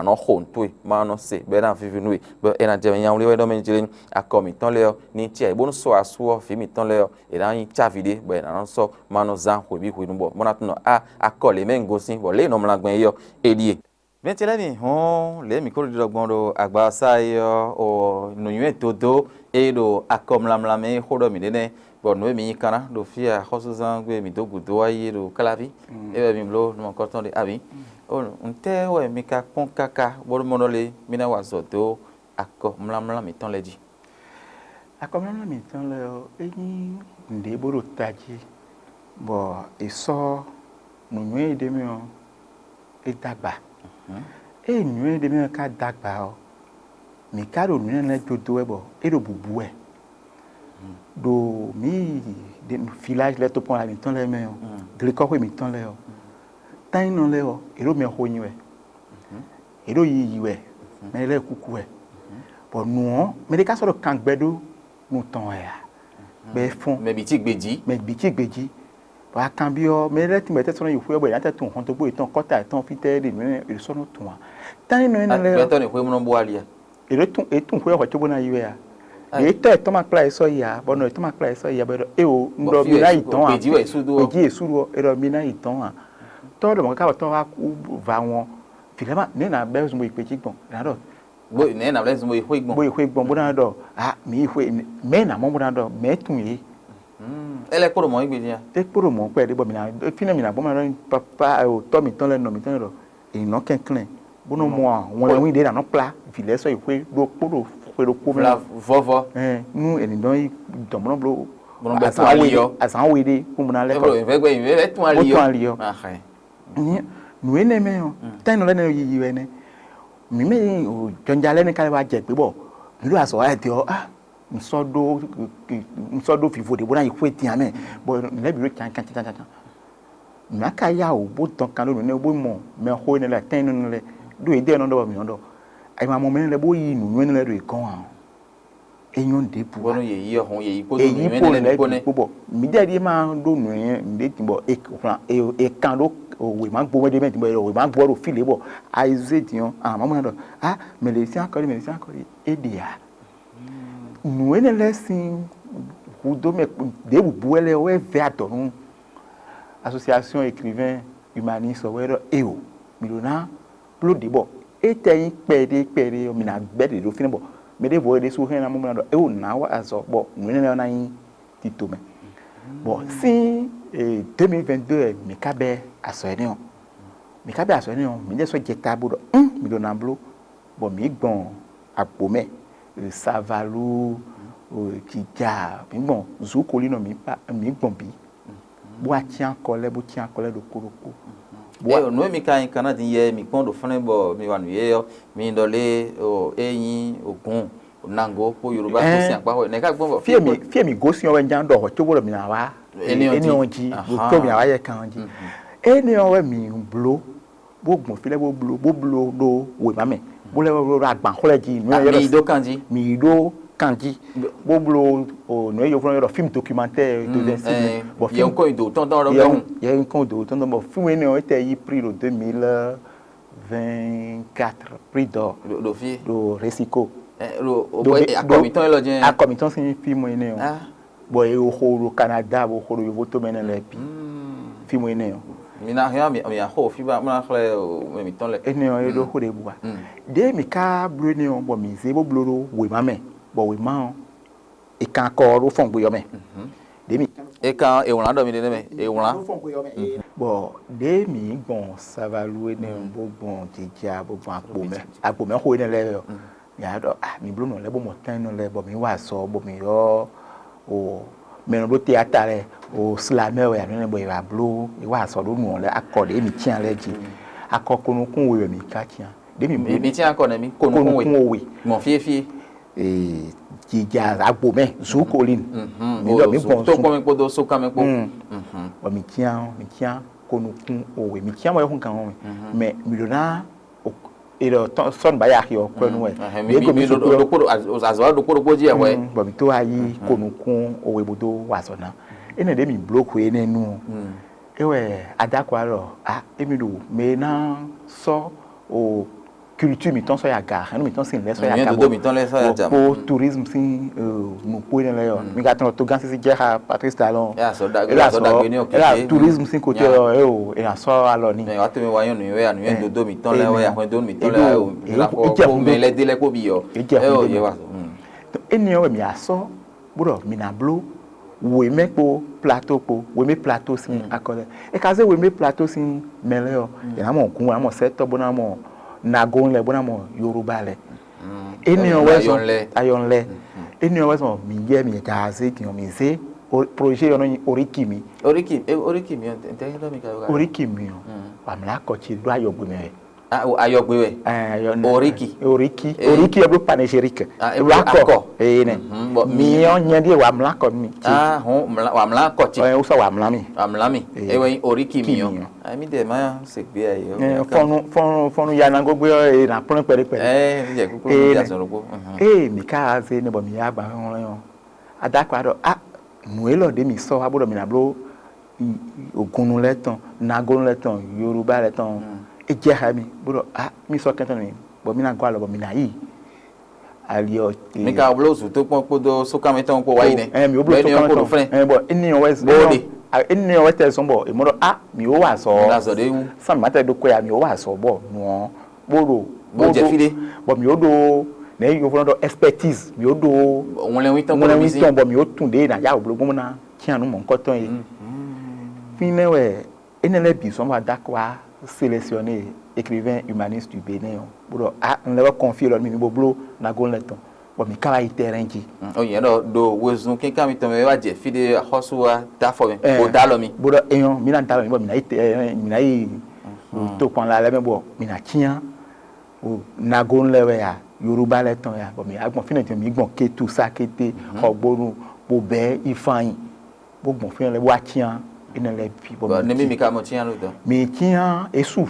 nɔ xo nǔ towe, má nɔ se, bɔ é ná víví nú we, bɔ é ná jɛ nyawlí wɛ ɖɔ mɛ jlé akɔ mǐtɔn lɛ́ɛ ɔ́ ní cí ayǐ, bónú sɔ́ asú ɔ́ vǐ mǐtɔn lɛ́ɛ ɔ́, è nǎ nyí cávi ɖé, bɔ è nǎ nɔ sɔ́ má nɔ zán hweví hwenu, bɔ bó ná tunɔ a akɔ lě mɛ un gosín, bɔ lě e nɔ mlá gbɛn é ɔ́, é ɖíe. Mɛ ce lɛ́ɛ mi hɔn lě e mǐ ko ɖiɖɔ gbɔn ɖo agbawasa é ɔ́, o nǔnywɛ́ dodó e ɖo akɔ mlamla mɛ é xó ɖɔ mǐ ɖe nɛ́, bɔ nǔ e mǐ nyi kan ná ɖo fí e axɔ́súzán gbe mǐ dó gǔdo wá yi é ɖo káláví, é wɛ mi bló nú mɔ̌kɔtɔn ɖe abǐ. O ntɛ́ wɛ mi ka kpɔ́n káká bónú mɔ ɖɔ lé mí ná wa azɔ̌ dó akɔ mlamla mǐtɔn lɛ́ɛ jí? Akɔmlɔ́mlɔ́ mǐtɔn lɛ́ɛ ɔ́, é nyí nǔɖé bó ɖo tají, bɔ è sɔ́ nǔnywɛ́ e ɖ'é mɛ ɔ́, é dó agba. Ée nǔnywɛ́ e ɖ'é mɛ ɔ́ ka dó agba ɔ́, mǐ ka ɖo nǔnywɛ́ lɛ́ɛ jó dó wɛ bɔ é ɖo bǔbú wɛ. Ɖo mǐ yi vilázi lɛ́ɛ tokpɔnla mǐtɔn lɛ́ɛ mɛ ɔ́, glekɔ́xwé mǐtɔn lɛ́ɛ ɔ́, tánnyinɔ lɛ́ɛ ɔ́, yě ɖo mɛxó nyi wɛ, yě ɖo yiyi wɛ, mɛ lɛ́ɛ kúkú wɛ. Bɔ nǔ ɔ́, mɛ ɖé ka sɔ́ ɖo kangbɛ ɖó nu tɔn wɛ ǎ, bɔ é fɔ́n. Mɛ bǐ cí gbejí. Mɛ bǐ cí gbejí. Bɔ a kanbyɔ́ mɛ lɛ́ɛ tínbɔ tɛ́ sɔ́ nɔ yi xwé ɔ́, bɔ è nǎ tɛ́ tunwun hɔntogbó yětɔn kɔ́ta yětɔn fítɛ́ ɖe nǔ énɛ́ è sɔ́ nɔ tunwun ǎ. Tánnyinɔ énɛ́ lɛ́ɛ ɔ́, Gbɛtɔ́ ɖě xwé mɔ nɔ bó ali a? È ɖo tún è tún xwé xɔ cóbó ná yi wɛ a? Ayi. Yě tɔ́ ɛ tɔ́n ma kplá yě sɔ́ yi ǎ, bɔ nɔ è tɔ́n ma kplá yě sɔ́ yi ǎ, bɔ é ɖɔ éwo un Bɔ ɖɔ fí mi wɛ ná yi sú- dɔn ǎ. Gbèjì wɛ sú dó ɔ. Gbèjì yě sú dó ɔ, é ɖɔ mi ná yi dɔn ǎ. Tɔ́ ɖɔ mɔ̌ ká wɔ tɔ́ wá kú va wɔn. Vǐ lɛ́ɛ ma nɛ̌ nǎ bɛ́ zun bó yi kpé jí gbɔn? È nǎ ɖɔ Gbó nɛ̌ nǎ lɛ́ zun bó yi xwé gbɔn? Bó yi xwé gbɔn bó ná ɖɔ a mǐ yi xwé mɛ̌ nǎ mɔ bó ná ɖɔ mɛ̌ tunwun yě. Hmm, é lɛ́ kpó ɖo mɔ̌ yí gbe jí a? É kpó ɖo mɔ̌ kpɛɖé bɔ mǐ ná fínɛ́ mǐ ná gbɔn mǐ ná ɖɔ nyi papá o tɔ́ mǐtɔn lɛ́ɛ nɔ mǐtɔn lɛ́ɛ ɖɔ è nɔ kɛnklɛ́n bó nɔ mɔ wlɛnwí ɖé nǎ nɔ kplá vǐ lɛ́ɛ sɔ́ yi xwé ɖokpó ɖo xwé ɖokpó mɛ. Vla vɔvɔ. Ɛn nú è nǐ nɔ yi dɔ̌n mɔ bló Bó nɔ bɛ tún azǎn ali we ɔ́. Azǎn we ɖé kó mo ná lɛ́ Ebo kɔ ìfẹ́ gbé ìfẹ́ tún ali bó tún ɔ́. Ali ɔ́. Ahɛn. Ní nǔ énɛ́ mɛ ɔ́, tɛ́nɔ lɛ́ɛ nɛ yiyi wɛ nɛ́. Mǐ mɛ nyí jɔnja lɛ́ɛ ní ka lɛ wá jɛ gbé bɔ mǐ ɖo azɔ̌ wa ɖe ɔ́, ah, un sɔ́ ɖó un sɔ́ ɖó vivo ɖě bó ná yi xwé din ǎ mɛ, bɔ nǔ lɛ́ɛ bǐ ɖo can can can can can. Mǐ ná ka yá wǔ bó dɔn kan ɖó nǔ énɛ́ bó mɔ mɛxó énɛ́ lɛ́ɛ, atɛ́n énɛ́ lɛ́ɛ, ɖó yědɛɛ nɔ ɖɔ bɔ mǐ nɔ ɖɔ ayǐmamɔ mɛ énɛ́ lɛ́ɛ bó yí nǔnywɛ́ énɛ́ lɖo yě gɔ́n ǎ. É nyɔ́ ɖěbǔ ǎ. Bónú yě yí ɔ́ hɔn, yě yí kpódó èyí nǔnywɛ́ pó énɛ́ lɛ́ɛ lɛ́ɛ kpó nɛ́. Kpó bɔ mǐdɛɛ ɖíe ma ɖó nǔnywɛ́ nǔɖé din bɔ è hwlán è è kan ɖó wěma gbo mɛ ɖé mɛ din bɔ wěma gbo ɔ́ ɖo fí lě bɔ ayizé din ɔ́, a mǎ mɔ ná ɖɔ a mɛ lě sín akɔ́ɖí mɛ lě sín akɔ́ɖí é ɖe ǎ. Nǔ énɛ́ lɛ́ɛ sín hudó mɛ ɖěbǔ bú wɛ lɛ́ɛ wɛ vɛ́ adɔ̌ nú association écrivain humaniste ɔ́ wɛ ɖɔ éeǒ, mǐ ɖó ná bló ɖě bɔ étɛ́ nyí kpɛɖé kpɛɖé ɔ́, mǐ ná gbɛ́ ɖě ɖó fínɛ́ bɔ mɛ ɖěvo é ɖésú hɛn ná mɔ bó ná ɖɔ éeǒ nǎ wa azɔ̌ bɔ nǔ énɛ́ lɛ́ɛ ɔ́ ná nyí tito mɛ. Bɔ sín deux mille vingt-deux wɛ mǐ ka bɛ́ azɔ̌ énɛ́ ɔ́, mǐ ka bɛ́ azɔ̌ énɛ́ ɔ́, mǐ lɛ́ sɔ́ jɛ ta bó ɖɔ hǔn mǐ ɖó ná bló, bɔ mǐ gbɔn agbo mɛ, Savalu, Jija, mǐ gbɔn Zukolínɔ, mǐ gbɔn bǐ, bó wá cyán akɔ lɛ́ɛ bó cyán akɔ lɛ́ɛ ɖokpó ɖokpó. Bó wá Ɛ nǔ e mi ka nyi kan ná din yɛ mi kpɔ́n ɖo fúnɛ́ bɔ mi wa nǔ yé ɔ́, mi ɖɔ lé o é nyí ògún, nǎgó kpó Yorùbá kpó Ɛɛ. Sín akpá xwe nɛ̌ ká gbɔn bɔ fí e mi fí e mi gosín ɔ́ wɛ nya ɖɔ hɔ̌ cóbó ɖɔ mi ná wá Énɛ́ ɔ́ énɛ́ jí. Ɔ́ jí Ahán. Ɖo tó mi ná wá yɛ kan ɔ́ jí. Énɛ́ ɔ́ wɛ mi bló bó gbɔn fí lɛ́ɛ bó bló bó bló ɖó wěma mɛ bó lɛ́ bló ɖó agban xlɛ́ jí nǔ Ah, mi yi ɖó kan jí. Mi yi ɖó kan jí bó bló o nǔ e yovó nɔ ylɔ́ film documentaire de Mm, vingt-six eh, bɔ yɛ film ŋkɔ yi do tɔntɔn ɖɔ yɛ bɛhùn. Yɛ ŋkɔ do tɔntɔn bɔ film énɛ́ ɔ́ é tɛ yi prix ɖo deux mille vingt-quatre, prix d'or Ɖo ɖo fi. Ɖo Resico. Eh, ɖo o Ɖo bɔ bi- akɔmitɔn yɛ lɔ jɛn. Akɔmitɔn sín film énɛ́ ɔ́ Ah, bɔ e xo ɖo Canada bó xo ɖo yovo tomɛ nɛ lɛ bi mm. Film énɛ́ ɔ́ Mi ná hɛn mi mi axɔ fí ba ma xlɛ mɛ mitɔn lɛ. Énɛ́ ɔ́, é ɖó xó ɖěbǔ ǎ. Ɖěe mǐ ka bló énɛ́ ɔ́, bɔ mǐ zé bó bló ɖó wěma mɛ, bɔ wěma ɔ́, è kan akɔ ɔ́ ɖó fɔngbe ɔ́ mɛ. Ɖěe mǐ E kan e wlán ɖɔ mi ɖe nɛ́ mɛ, e wlán. Bɔ ɖěe mǐ gbɔn Savalu énɛ́ ɔ́, bó gbɔn jija, bó gbɔn agbo mɛ, agbo mɛ xo énɛ́ lɛ́ɛ ɔ́, mǐ á ɖɔ ah, mǐ bló nǔ lɛ́ɛ bó mɔ tɛ́nnɔ lɛ́ɛ, bɔ mǐ wa azɔ̌, bɔ mǐ ylɔ́ o mɛ e nɔ bló teata lɛ́ɛ, o slamɛ wɛ anu énɛ́, bɔ è wǎ bló, è wa azɔ̌ ɖó nǔ ɔ́ lɛ́ɛ, akɔ ɖě mǐ cyán lɛ́ɛ jí. Akɔ ko nukún we wɛ mǐ ka cyán. Ɖě mǐ bló Mi tiens encore nɛ́ mi ko nukún we. Ko nukún we. Mɔ fie fie. Ee, jija agbo mɛ, zukolin. Mǐ ɖɔ mǐ gbɔn tó kpɔ́n mɛ kpódó sókan mɛ kpó. Bɔ mǐ cyán, mǐ cyán ko nukún o we, mǐ cyán wɛ hún kan ɔ́ mɛ. Mɛ mǐ ɖó ná e ɖɔ tɔn sɔ́ nǔ bá ya xi ɔ́ kwɛ nú wɛ. Ɖě go mǐ ɖokpó ɖokpó azɔ̌ ɖokpó ɖokpó jí wɛ. Bɔ mǐ tó wá yí ko nukún o we bó dó wa azɔ̌ ná. Énɛ́ ɖě mǐ bló hwe énɛ́ nu ɔ́. É wɛ a dó akɔ alɔ a émi ɖo mɛ e ná sɔ́ o culture mǐtɔn sɔ́ yi aga, hɛ̌nnu mǐtɔn sín lɛ́ sɔ́ yi aga, dodo mǐtɔn lɛ́ sɔ́ yi aga kpó tourisme sín nukpó énɛ́ lɛ́ɛ ɔ́. Mi ka tɔn togán sísí jɛ xá Patrice Talon. Ela sɔ ela sɔ dagbe ní òkè ela tourisme sín côté ɔ́, é o ela sɔ alɔ ní. Mɛ wàá tɛmɛ wá yɔn nǔnywɛ́ yá nǔnywɛ́ dodo mǐtɔn lɛ́ɛ wá yá hwɛndo mǐtɔn lɛ́ɛ wá yá o la kɔ kó mɛ lɛ́ dé lɛ́ kó bi yɔ. Ejɛ ɛ o xwendo yɛ mɛ. Wá so. Énɛ́ ɔ́ wɛ mǐ á sɔ́ bó ɖɔ mǐ ná bló wěmɛ kpó plateau kpó, wěmɛ plateau sín akɔ lɛ́ɛ. È ka zé wěmɛ plateau sín mɛ lɛ́ɛ ɔ́, è nǎ mɔ gǔn, è nǎ mɔ sɛ́tɔ́, bó ná mɔ nagó lɛ́ɛ, bó ná mɔ Yoruba lɛ́ɛ. Énɛ́ ɔ́ wɛ zɔn ayɔn lɛ́ɛ. Énɛ́ ɔ́ wɛ zɔn mǐ yɛ mǐ ka zé din ɔ́, mǐ zé projet ɔ́ nɔ nyi Oriki mǐ. Oriki, Oriki mǐ ɔ́, ntɛ́ nyí ɖɔ mi ka yɔ. Oriki mǐ ɔ́, wǎ mlá kɔ ce ɖó ayɔgbe mɛ wɛ. Ayɔgbe wɛ. Oriki. Oriki. Oriki ɛ bló panégérique. Ɛ bló akɔ. Eye nɛ. Miyɔn nyɛ ɖíe wà mlá kɔ mi. Ahun wà mlá kɔ ti. Ɛ wosɔ wà mlá mi. Wà mlá mi. Ewé oriki miyɔn. Emi dɛ ma se gbé ayi. Fɔnu fɔnu fɔnu yana gbogbo ɔ eye na kplɔn kpɛɖe kpɛɖe. Ɛ mi jɛ kúkú mi jɛ azɔn lóko. Ee mi ka ze ne bɔ mi yá gba hɔn lɛ yɔn. Adakpa ɖɔ a nǔ élɔ́ ɖě mǐ sɔ́ wá bó ɖɔ mǐ ná bló ogunnu lɛ́ɛ tɔn, nagonu lɛ́ɛ tɔn, Yoruba lɛ́ɛ tɔn, é jɛ xá mì bó ɖɔ a mì sɔ́ kɛntɔ́ nú mì bɔ mì ná gɔ́ alɔ bɔ mì ná yi. Ali ɔ́. Mi ka bló zǔtó kpɔ́n kpódó sókanmɛ tɔn kpó wá yi nɛ. Ɛ mi ó bló sókanmɛ tɔn. Ɛ bɔ éni ɔ́ wɛ éni ɔ́ wɛ tɛ zɔn bɔ è mɔ ɖɔ a mì ó wa azɔ̌. Azɔ̌ ɖé wú. Sán mì má tɛ ɖó kwɛ a mì ó wa azɔ̌ bɔ nǔ ɔ́ bó ɖo bó jɛ fí ɖé. Bɔ mì ó ɖó nɛ yovó nɔ ɖɔ expertise mì ó ɖó ŋlɛwíntɔn ŋlɛwíntɔn bɔ mì ó tún ɖě ná yá wò bló gbɔn ná cyán nú mɔ̌hunkɔtɔn e. Fínɛ́ wɛ énɛ́ lɛ́ɛ bǐ sɔ́ wá dó akɔ wá sélectionner écrivain humaniste du Bénin ɔ́ bó ɖɔ a un lɛ́ wɛ confier lɔ nú mì mì bó bló nagó lɛ́ɛ tɔn bɔ mì ká wá yi terrain jí. Ó nyɛ ɖɔ ɖo wezun kínkan mitɔn mɛ wá jɛ fí ɖé axɔ́sú wá dó afɔ mɛ bó dó alɔ mi. Bó ɖɔ eyɔn mì ná dó alɔ mi bɔ mì ná yi terrain mì ná yi tokpɔnla lɛ́ɛ mɛ bɔ mì ná cyán. O nagonu lɛ́ɛ wɛ ya, Yoruba lɛ́ɛ tɔn ya, bɔ mǐ wá gbɔn fínɛ́ din, mǐ gbɔn Ketu, Sakété, Xɔgbónu, Bobɛ́, Ifányi, bó gbɔn fínɛ́ lɛ́ɛ bó wá cyán énɛ́ lɛ́ɛ bǐ. Bɔ ne mì mì ka mɔ cyán ló dɔn. Mǐ cyán esú,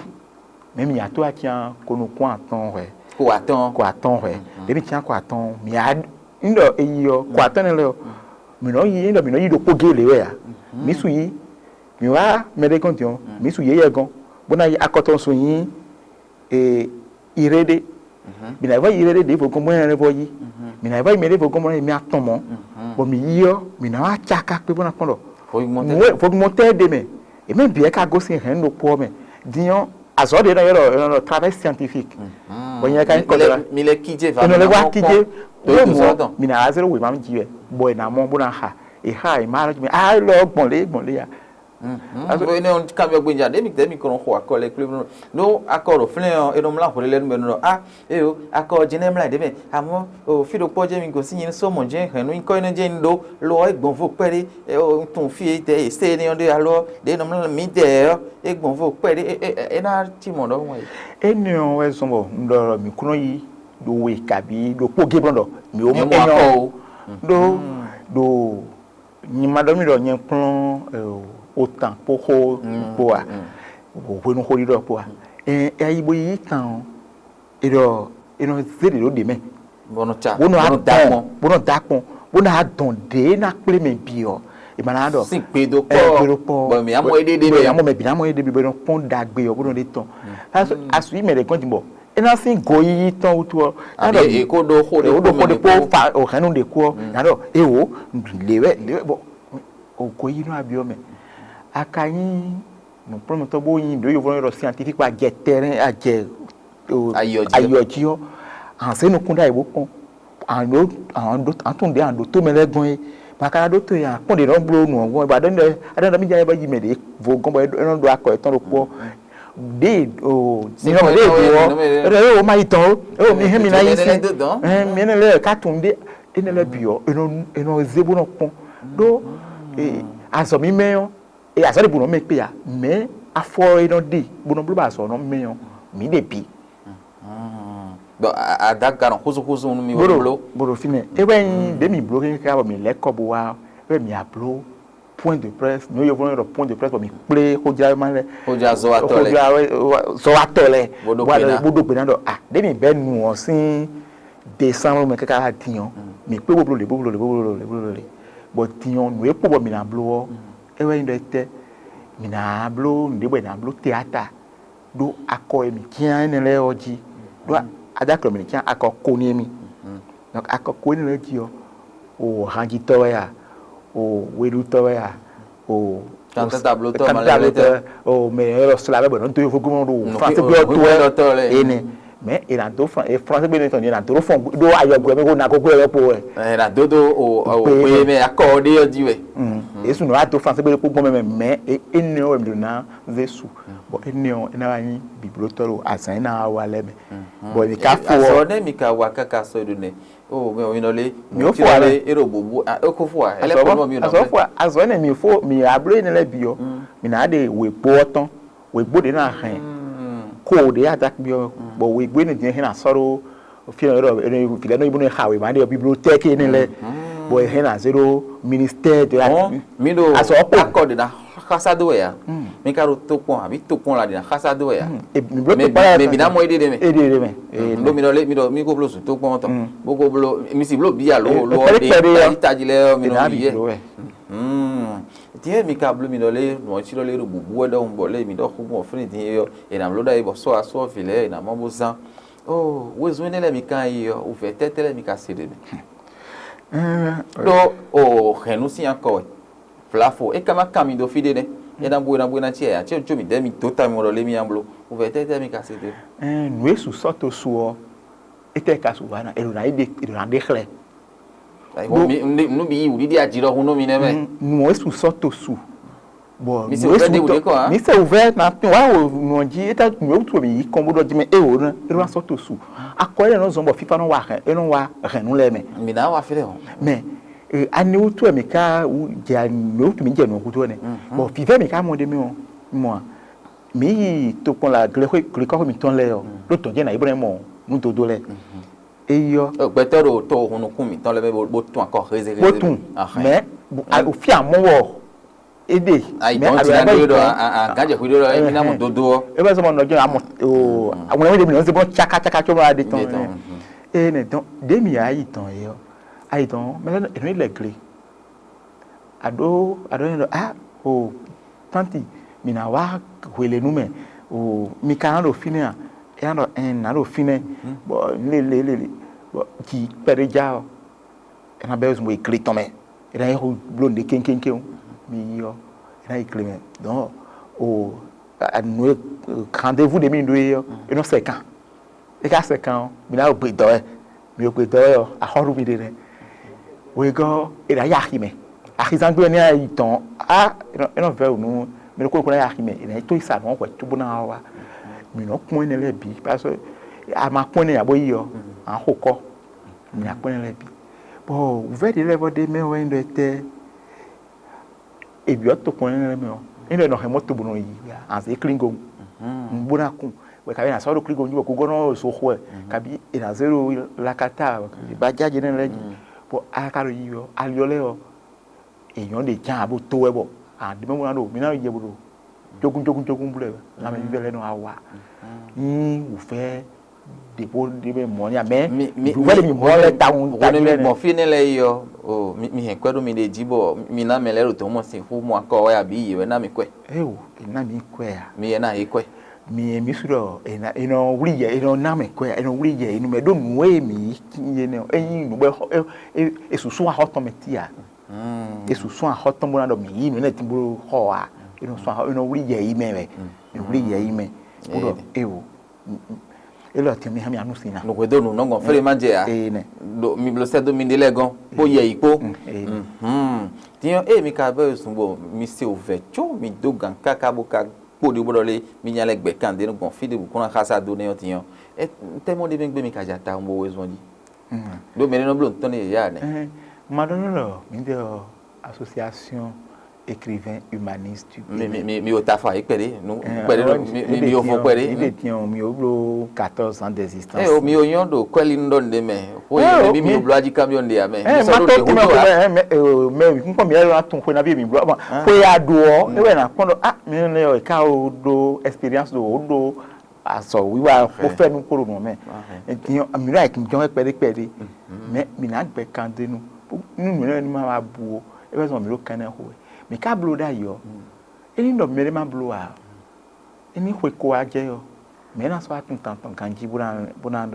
mɛ mǐ ató wá cyán konukún atɔn hwɛ. Ko atɔn. Ko atɔn hwɛ. Ɖě mǐ cyán ko atɔn, mǐ á ŋɖɔ eyi ɔ, ko atɔn nɛ lɛ ɔ, mǐ nɔ yi ŋɖɔ mǐ nɔ yi ɖokpó gé lě wɛ ya. Mǐ su yi, mǐ wá mɛ ɖé gɔ́n din ɔ, mǐ su yě yɛ gɔ́n, bó ná yi akɔtɔn su nyi e, iréɖé. Mǐ ná vɔ yi iréɖé ɖěvo gɔ́n bó ná vɔ yi. Mǐ ná vɔ yi mɛ ɖěvo gɔ́n bó ná yi mɛ atɔn mɔ̌. Bɔ mǐ yi ɔ́, mǐ ná wá cá ká kpé bó ná kpɔ́n ɖɔ vodumɔtɛ́ ɖe mɛ. È mɛ bǐ wɛ ka gosín hɛ̌n ɖokpó ɔ́ mɛ. Din ɔ́, azɔ̌ ɖě nɔ ylɔ́ ɖɔ travail scientifique. Bɔ nyɛ ka nyí kɔtɔ la. Mi lɛ kíjé va. Ènɔ lɛ wá kíjé. Bó mɔ mǐ ná wá zé ɖó wěma jí wɛ. Bɔ è nǎ mɔ bó ná xa. È xa è má lɔ jí mɛ. A lɔ gbɔn lé gbɔn lé ya. Azɔ ene on kamiɔ gbinja ɖe mi tɛ mi kɔnɔ xɔ akɔ lɛ kple no akɔ ɖo flɛn ɔ enɔ mla hwle lɛ nu bɛ nɔ a eyo akɔ jɛnɛ mla ɖe mɛ amɔ o fi ɖo kpɔ jɛ mi gosi nyi sɔ mɔ jɛ hɛn nu kɔ ene jɛ ni ɖo lo ɔ egbɔn vo kpɛ ɖe o tun fi tɛ ese ne ɔ ɖe alɔ ɖe nɔ mla mi tɛ ɔ egbɔn vo kpɛ ɖe e na ti mɔ ɖɔ wɔn yi. Ene ɔ wɛ zɔn bɔ un ɖɔ mi kunɔ yi ɖo we kabi ɖo kpɔ geblɔ ɖɔ mi wo mɔ enyɔ ɖo ɖo Nyi ma ɖɔ mì ɖɔ nyɛ kplɔ́n otan kpó xó kpó a, hwenu xóɖiɖɔ kpó a. Ɛ yi bo yí tan ɔ́, è ɖɔ è nɔ zé ɖě ɖó ɖě mɛ, bó nɔ ca bó nɔ bó nɔ da akpɔn akpɔn bó nɔ da akpɔn bó nɔ adɔn ɖě ná kplé mɛ bǐ ɔ́, è ma ná ɖɔ sín gbeɖokpɔ ɛ gbeɖokpɔ bɔ mǐ amɔ é ɖéɖé bɔ mɛ amɔ mɛ bǐ ná mɔ é ɖéɖé bɔ è nɔ kpɔ́n ɖagbe ɔ́ bó nɔ ɖe tɔn. Asu yi mɛ ɖě kɔn din bɔ é ná sín go yiyi tɔn wútu ɔ. Àbí èkó ɖó xó ɖé kó mɛ ɖé kó fa òhɛnnu ɖé kú ɔ. Nà ɖɔ ewò lè wɛ lè wɛ bɔ ògo yi nɔ abiɔ mɛ. A ka nyí nǔkplɔ́nmɛtɔ́ bó nyí ɖǒ yovó nɔ ɖɔ scientifique bó ajɛ tɛrɛn ajɛ ayɔ jí ɔ́, a zě nukún ɖ'ayǐ bó kpɔ́n. An ɖó an ɖó an tunwun ɖě an ɖǒ tó mɛ lɛ́ɛ gbɔn é. Ma ka ná ɖó tó e an kpɔ́n ɖě nɔ bló nǔ ɔ́ gbɔn é, bɔ aɖɔ́ ɖɔ aɖɔ́ ɖɔ mí jɛ bɔ yi mɛ ɖě vo gɔ́n bɔ é nɔ ɖó akɔ yětɔn ɖokpó ɔ́. Ɖě o ní nɔ mɛ ɖě vo ɔ́, é ɖɔ yóò má yi tɔn ó, é o mi hɛn mi ná yi sí. Ɛn mi énɛ́ lɛ́ɛ ka tunwun ɖé énɛ́ lɛ́ɛ bǐ ɔ́, é nɔ é nɔ zé bó nɔ kpɔ́n ɖó azɔ̌ mímɛ́ ɔ́, e azɔ̌ ɖěbǔ nɔ mɛ kpé ǎ, mɛ̌ afɔ e nɔ ɖe bó nɔ bló bɔ azɔ̌ nɔ mɛ ɔ́, mǐ ɖe bǐ. Donc adaga nɔ xúzúxúzú nú mi wɛ bló. Bó ɖo fínɛ́, é wɛ nyí ɖě mǐ bló kɛ́kɛ́ bɔ mǐ lɛ́ kɔ bó wá, é wɛ mǐ abló point de presse, nǔ yovó nɔ ɖɔ point de presse bɔ mǐ kplé xójláwéma lɛ́ɛ, xójlázɔ́watɔ́ lɛ́ɛ, zɔ́watɔ́ lɛ́ɛ bó ɖó gbe ná ɖɔ a ɖě mǐ bɛ́ nu ɔ́ sín décembre mɛ káká din ɔ́, mǐ kpé bó bló lě bó bló lě bó bló lě bó bló lě, bɔ din ɔ́ nǔ e kpo bɔ mǐ ná bló ɔ́, é wɛ nyí ɖɔ étɛ́ mǐ ná bló nǔɖé bɔ è nǎ bló teata ɖó akɔ e mǐ cyán énɛ́ lɛ́ɛ ɔ́ jí, ɖó adáklɔ̌ mǐ cyán akɔ ko nú émí. Donc akɔ ko énɛ́ lɛ́ɛ jí ɔ́, o hanjitɔ́ wɛ a, o weɖútɔ́ wɛ a, o Kantablotɔ́, kantablotɔ́, o mɛ yɔrɔ sla bɛ bɔ nɔ do yovó gbɔmɔ ɖo français gbé ɔtɔ wɛ ene. Mais e na do français gbé ne tɔn ni na do fɔn ɖo ayɔgbɛ mɛ ko na ko gbé yɔ kpo wɛ. Ɛ na do do o o pe mɛ akɔ ɖe yɔ di wɛ. Esu nɔ ato français gbé kpo gbɔn mɛ mɛ e ne wɛ mi do na ze su. Bon e ne ɔ e na wa nyi biblotɔ ɖo azan e na wa lɛ mɛ. Bon mi ka fo. Azɔ ne mi ka wa kaka sɔ ɖo nɛ. O mɛ o mi nɔ lé mi o fo ale. E ɖo bubu a e ko fo a. Ele kpɔ nɔ mi o nɔ. Azɔ fo azɔ ne mi fo mi ablo yi ne lɛ bi ɔ. Mi na de wegbo ɔtɔn. Wěgbó ɖě ná hɛn kó ɖě adákpí ɔ́, bɔ wěgbó énɛ́ din hɛn ná sɔ́ ɖó fí ɔ́ ɖɔ vǐ lɛ́ɛ nɔ yi bó nɔ xa wěma ɖé ɔ́ bibliothèque énɛ́ lɛ́ɛ, bɔ é hɛn ná zé ɖó ministère de la. Hɔn mi ɖo azɔ kpó akɔ ɖě ná xásá dó wɛ ya. Mi ka ɖo tó kpɔn àbí tó kpɔn la ɖě ná xásá dó wɛ ya. Mɛ mi ná mɔ éɖé ɖé mɛ. Éɖé ɖé mɛ. Ɖó mi ɖɔ lé mi ɖɔ mi ko bló zun tó kpɔn tɔn bó ko bló mi si bló bíyà ló ló ɔ́ ɖé tají lɛ́ɛ ɔ́ mi nɔ yi yɛ. Diɛ mi ka bló mi ɖɔ lé nɔ ɔ́ cí ɖɔ lé ɖo bǔbú wɛ ɖɔhun bɔ lé mi ɖɔ xú gbɔn fínɛ́ din é ɔ́, è nǎ bló ɖ'ayǐ bɔ sɔ́ asú ɔ́ vǐ lɛ́ɛ è nǎ mɔ bó zán. Ó wezun énɛ́ lɛ́ɛ mi ka yi ɔ́, wǔvɛ́ tɛ́tɛ́ lɛ́ɛ mi ka se ɖe mɛ. Ɖó o hɛ̌nnu sín akɔ wɛ. Vlafo, é ka ma kan mi ɖo fí ɖé nɛ́. É ná bú é ná bú é ná cí ɛ ǎ, có mǐ dɛ́ mi dǒ ta mi mɔ ɖɔ lé mi nya bló. Wǔvɛ́ tɛ́tɛ́ mi ka se ɖe mɛ. Nǔ e su sɔ́ to su ɔ́, étɛ́ ka su hwǎ ná? È ɖǒ ná yi ɖe è ɖǒ ná ɖe xlɛ́. Bó nú bí yí wǔɖíɖí ají ɖɔhun nú mi nɛ́ mɛ. Nǔ e su sɔ́ to su. Bɔ mi se wúvɛ ɖe wǔɖé kɔ. Mi se wúvɛ na tún wá wò nɔ jí étá nǔ e wútu mi yí kɔn bó ɖɔ jí mɛ é wò nɔ é wá sɔ́ to su. Akɔ é nɔ zɔn bɔ fífá nɔ wá hɛn é nɔ wá hɛn nú lɛ mɛ. Mi ná wá fí lɛ o. Mɛ ani wútu mi ká jɛ nǔ e wútu mi jɛ nǔ gúdo nɛ. Bɔ vívɛ mi ká mɔ ɖé mi o mɔ mi yi tokpɔn la glekɔxɔ mitɔn lɛ ɔ ɖó tɔn jɛ na yi bɔ nɛ mɔ nú dodo lɛ. Eyi ɔ. Gbɛtɔ́ ɖo to hun nukún mǐtɔn lɛ́ɛ mɛ bó tún akɔ hézéhézé. Bó tún. Mɛ fí amɔ́ wɔ é ɖe. Ayi tɔn ti na ɖo ɖɔ agánjɛ xwí ɖó lɔ émi ná mɔ dodo ɔ. E bɛ sɔmɔ nɔjɔ amɔ o àwọn ɛwé de mi nɔ se bɔ tsaka tsaka tso ma ɖe tɔn. Ee ne dɔn ɖe mi ayi tɔn yɛ ɔ ayi tɔn mɛ lɛ ɛnu lɛ gle. Aɖo aɖo ne ɖɔ a o tanti mi na wá hwelenu mɛ o mi ka na ɖo fínɛ́ a? É na ɖɔ ɛn na ɖo fínɛ́ bɔ lélelele bɔ dzi kpɛɖé já ɔ. É ná bɛ́ zun bó yi gle tɔn mɛ, é ná yi xo bló nǔɖé kéŋkéŋkéŋ, mi yi ɔ́, é ná yi gle mɛ. Donc o nǔ e rendez-vous ɖé mi ɖó é ɔ́, é nɔ sɛ kan. É ka sɛ kan ɔ́, mi ná ɖo gbe dɔ̌ wɛ, mi ɖo gbe dɔ̌ wɛ ɔ́, axɔ́ ɖu mi ɖe nɛ́. Wegɔ́ ɔ́, é ná yi axi mɛ. Axizán gbe ɔ́, ní a yi dɔn á, é nɔ vɛ́ wǔ nú mi ɖokpó ɖokpó ná yi axi mɛ, é ná yi tó yi sa nǔ ɔ́ hwɛ̌ cóbó ná wá wá. Mi nɔ kpɔ́n énɛ́ lɛ́ɛ bǐ, parce que a ma kpɔ́n énɛ́ ǎ bó yi ɔ́, a nǎ xo kɔ́. Mi akpɔ́n lɛ́ɛ bǐ. Bɔ wǔvɛ́ ɖě lɛ́ɛ vɔ ɖé mɛ wɛ nyí ɖɔ étɛ́ è byɔ́ tokpɔn lɛ́ɛ mɛ ɔ́, é nɔ nɔ hɛn mɔ́ to bó nɔ yi azě klíngo bó ná kún bɔ kabi ná sɔ́ ɖo klíngo jí bɔ kógó nɔ zo xo ɛ kabi è nǎ zé ɖo lakata bajá jɛ nɛ́ lɛ́ɛ jí bɔ a ka ɖo yi ɔ́ ali ɔ́ lɛ́ɛ ɔ́ è nyɔ̌ ɖě ján abo tó wɛ bɔ a ɖě mɛ bó ná ɖo mi ná ɖo jɛ bó ɖo jógún jógún jógún blɛ́ lanmɛ vívɛ́ lɛ́ɛ nɔ wá wá nyí wǔvɛ́ ɖěvo ɖé mɛ mɔ̌ ní amɛ. Mi mi mi wúvɛ mi mɔ̌ lɛ tawun wúvɛ mi gbɔn fí nɛ lɛ yi ɔ. O mi mi hɛn kwɛ ɖó mi ɖe jí bɔ mi ná mɛ lɛ ɖo dɔn mɔ sin xó mɔ akɔ wɛ abi yi wɛ ná mi kwɛ. Eo e ná mi kwɛ a? Mi yɛ ná yi kwɛ. Mi yɛ mi su ɖɔ e ná e nɔ wuli yɛ e nɔ ná mɛ kwɛ e nɔ wuli yɛ e nɔ mɛ ɖó nǔ e mi yi nɛ e nyi nǔ bɔ e e e susu axɔ tɔn mɛ ti a? E susu axɔ tɔn bó ná ɖɔ mi yi nǔ enɛ ti bó xɔ a? E nɔ sɔn axɔ, e nɔ wlí yɛ yi mɛ wɛ. Mi wlí yɛ yi mɛ. Kúɖɔ eo. Elɔ tiɛ mi hã mi anu si na. Nukwe do nu nɔgɔn fɛlɛ ma jɛ ya. Ee nɛ. Do mi blo sɛ do mi de lɛ gɔn kpo yɛ yi kpo. Ee nɛ. Tiɲɔ eye mi ka bɛ sun bɔ mi se o vɛ tso mi do gan kaka bo ka kpo ɖi bɔ ɖɔ lé mi nya lɛ gbɛ kan de nu gbɔn fi de bu kɔn na xasa do nɛ ɔ tiɲɔ. Tɛmɔ ɖe mi gbe mi ka ja ta bo wezɔn ji. Ɖó mɛ ɖé nɔ bló nǔtɔn nú yě yá nɛ́. Ɛhɛn, ma ɖɔ nú lɔ, mǐ ɖe ɔ association écrivain humaniste du mi mi mi mi o ta fa yí kpɛɖé nu kpɛɖé nu mi mi o fɔ kpɛɖé. Mǐ ɖe tiɲɔ mǐ o bló quatorze ans d'existence. Ɛ o mi o nyɔ ɖo kwɛli nu ɖɔ nɖe mɛ xó yɛ mɛ bí mi o bló ají camion ɖe amɛ. Ɛ mi sɔ ma ɖo tɔ ɖe tún mɛ xó xó ɖo mɛ mɛ mɛ mi kún kpɔn mi yɛ lɔ tún xó na bí mi bló xó ya ɖo ɔ ewɛ na kpɔn ɖɔ ah mi ne ɔ ka o ɖo expérience ɖo o ɖo azɔ wiwa kpó fɛ́nú kpó ɖo nǔ mɛ. Din mǐ ɖo ayǐkúngban wɛ kpɛɖé kpɛɖé, mɛ mǐ ná gbɛ kan dó nu nú nǔ énɛ́ ní ma wá bu ó, é wɛ zɔn mǐ ɖo kɛnɛ́ xo wɛ. Mǐ ka bló ɖ'ayǐ ɔ́, é ní ɖɔ mɛ ɖé má bló ǎ, é ní xwe ko wá jɛ ɔ́, mɛ̌ ná sɔ́ wá tunwun tɔn tɔn ganjí bó ná bó ná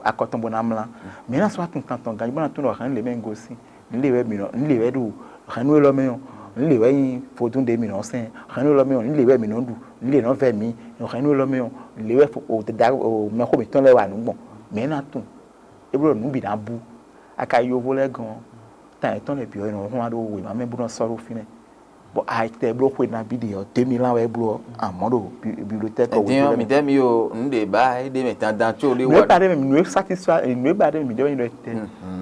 akɔ tɔn bó ná mlá? Mɛ̌ ná sɔ́ wá tunwun tɔn tɔn ganjí bó ná tunwun ɖɔ hɛ̌nnu lě mɛ un gosín? Nǔ lě wɛ mǐ nɔ nǔ lě wɛ ɖo hɛ̌nnu élɔ́ mɛ ɔ́, nǔ lě wɛ nyí vodún ɖě mǐ nɔ sɛn, hɛ̌nnu élɔ́ mɛ ɔ́, nǔ lě wɛ mǐ nɔ ɖu, nǔ lě nɔ vɛ mǐ, hɛ̌nnu élɔ́ mɛ ɔ́, nǔ lě wɛ da mɛxó mǐtɔn lɛ́ɛ wa nǔ gbɔn. Mɛ̌ ná tunwun? É bló ɖɔ nǔ bǐ ná bú. A ka yi yovo lɛ́ɛ gɔ́n ɔ́, tan yětɔn lɛ́ɛ bǐ ɔ́, è nɔ hɔn wá ɖó wěma mɛ bó nɔ sɔ́ ɖó fínɛ́. Bɔ ayǐtɛ bló xwe nabí ɖe ɔ́, deux mille ans wɛ é bló ɔ́, amɔ̌ ɖo bibliothèque ɔ́ Ɛdín ɔ́, mǐdɛɛ mi yo nǔ ɖě ba é ɖ'é mɛ dandan có ɖé nǔ e wa ba ɖ'é mɛ nǔ e satisfa nǔ e ba ɖ'é mɛ mǐ ɖɔ nyi ɖɔ tɛ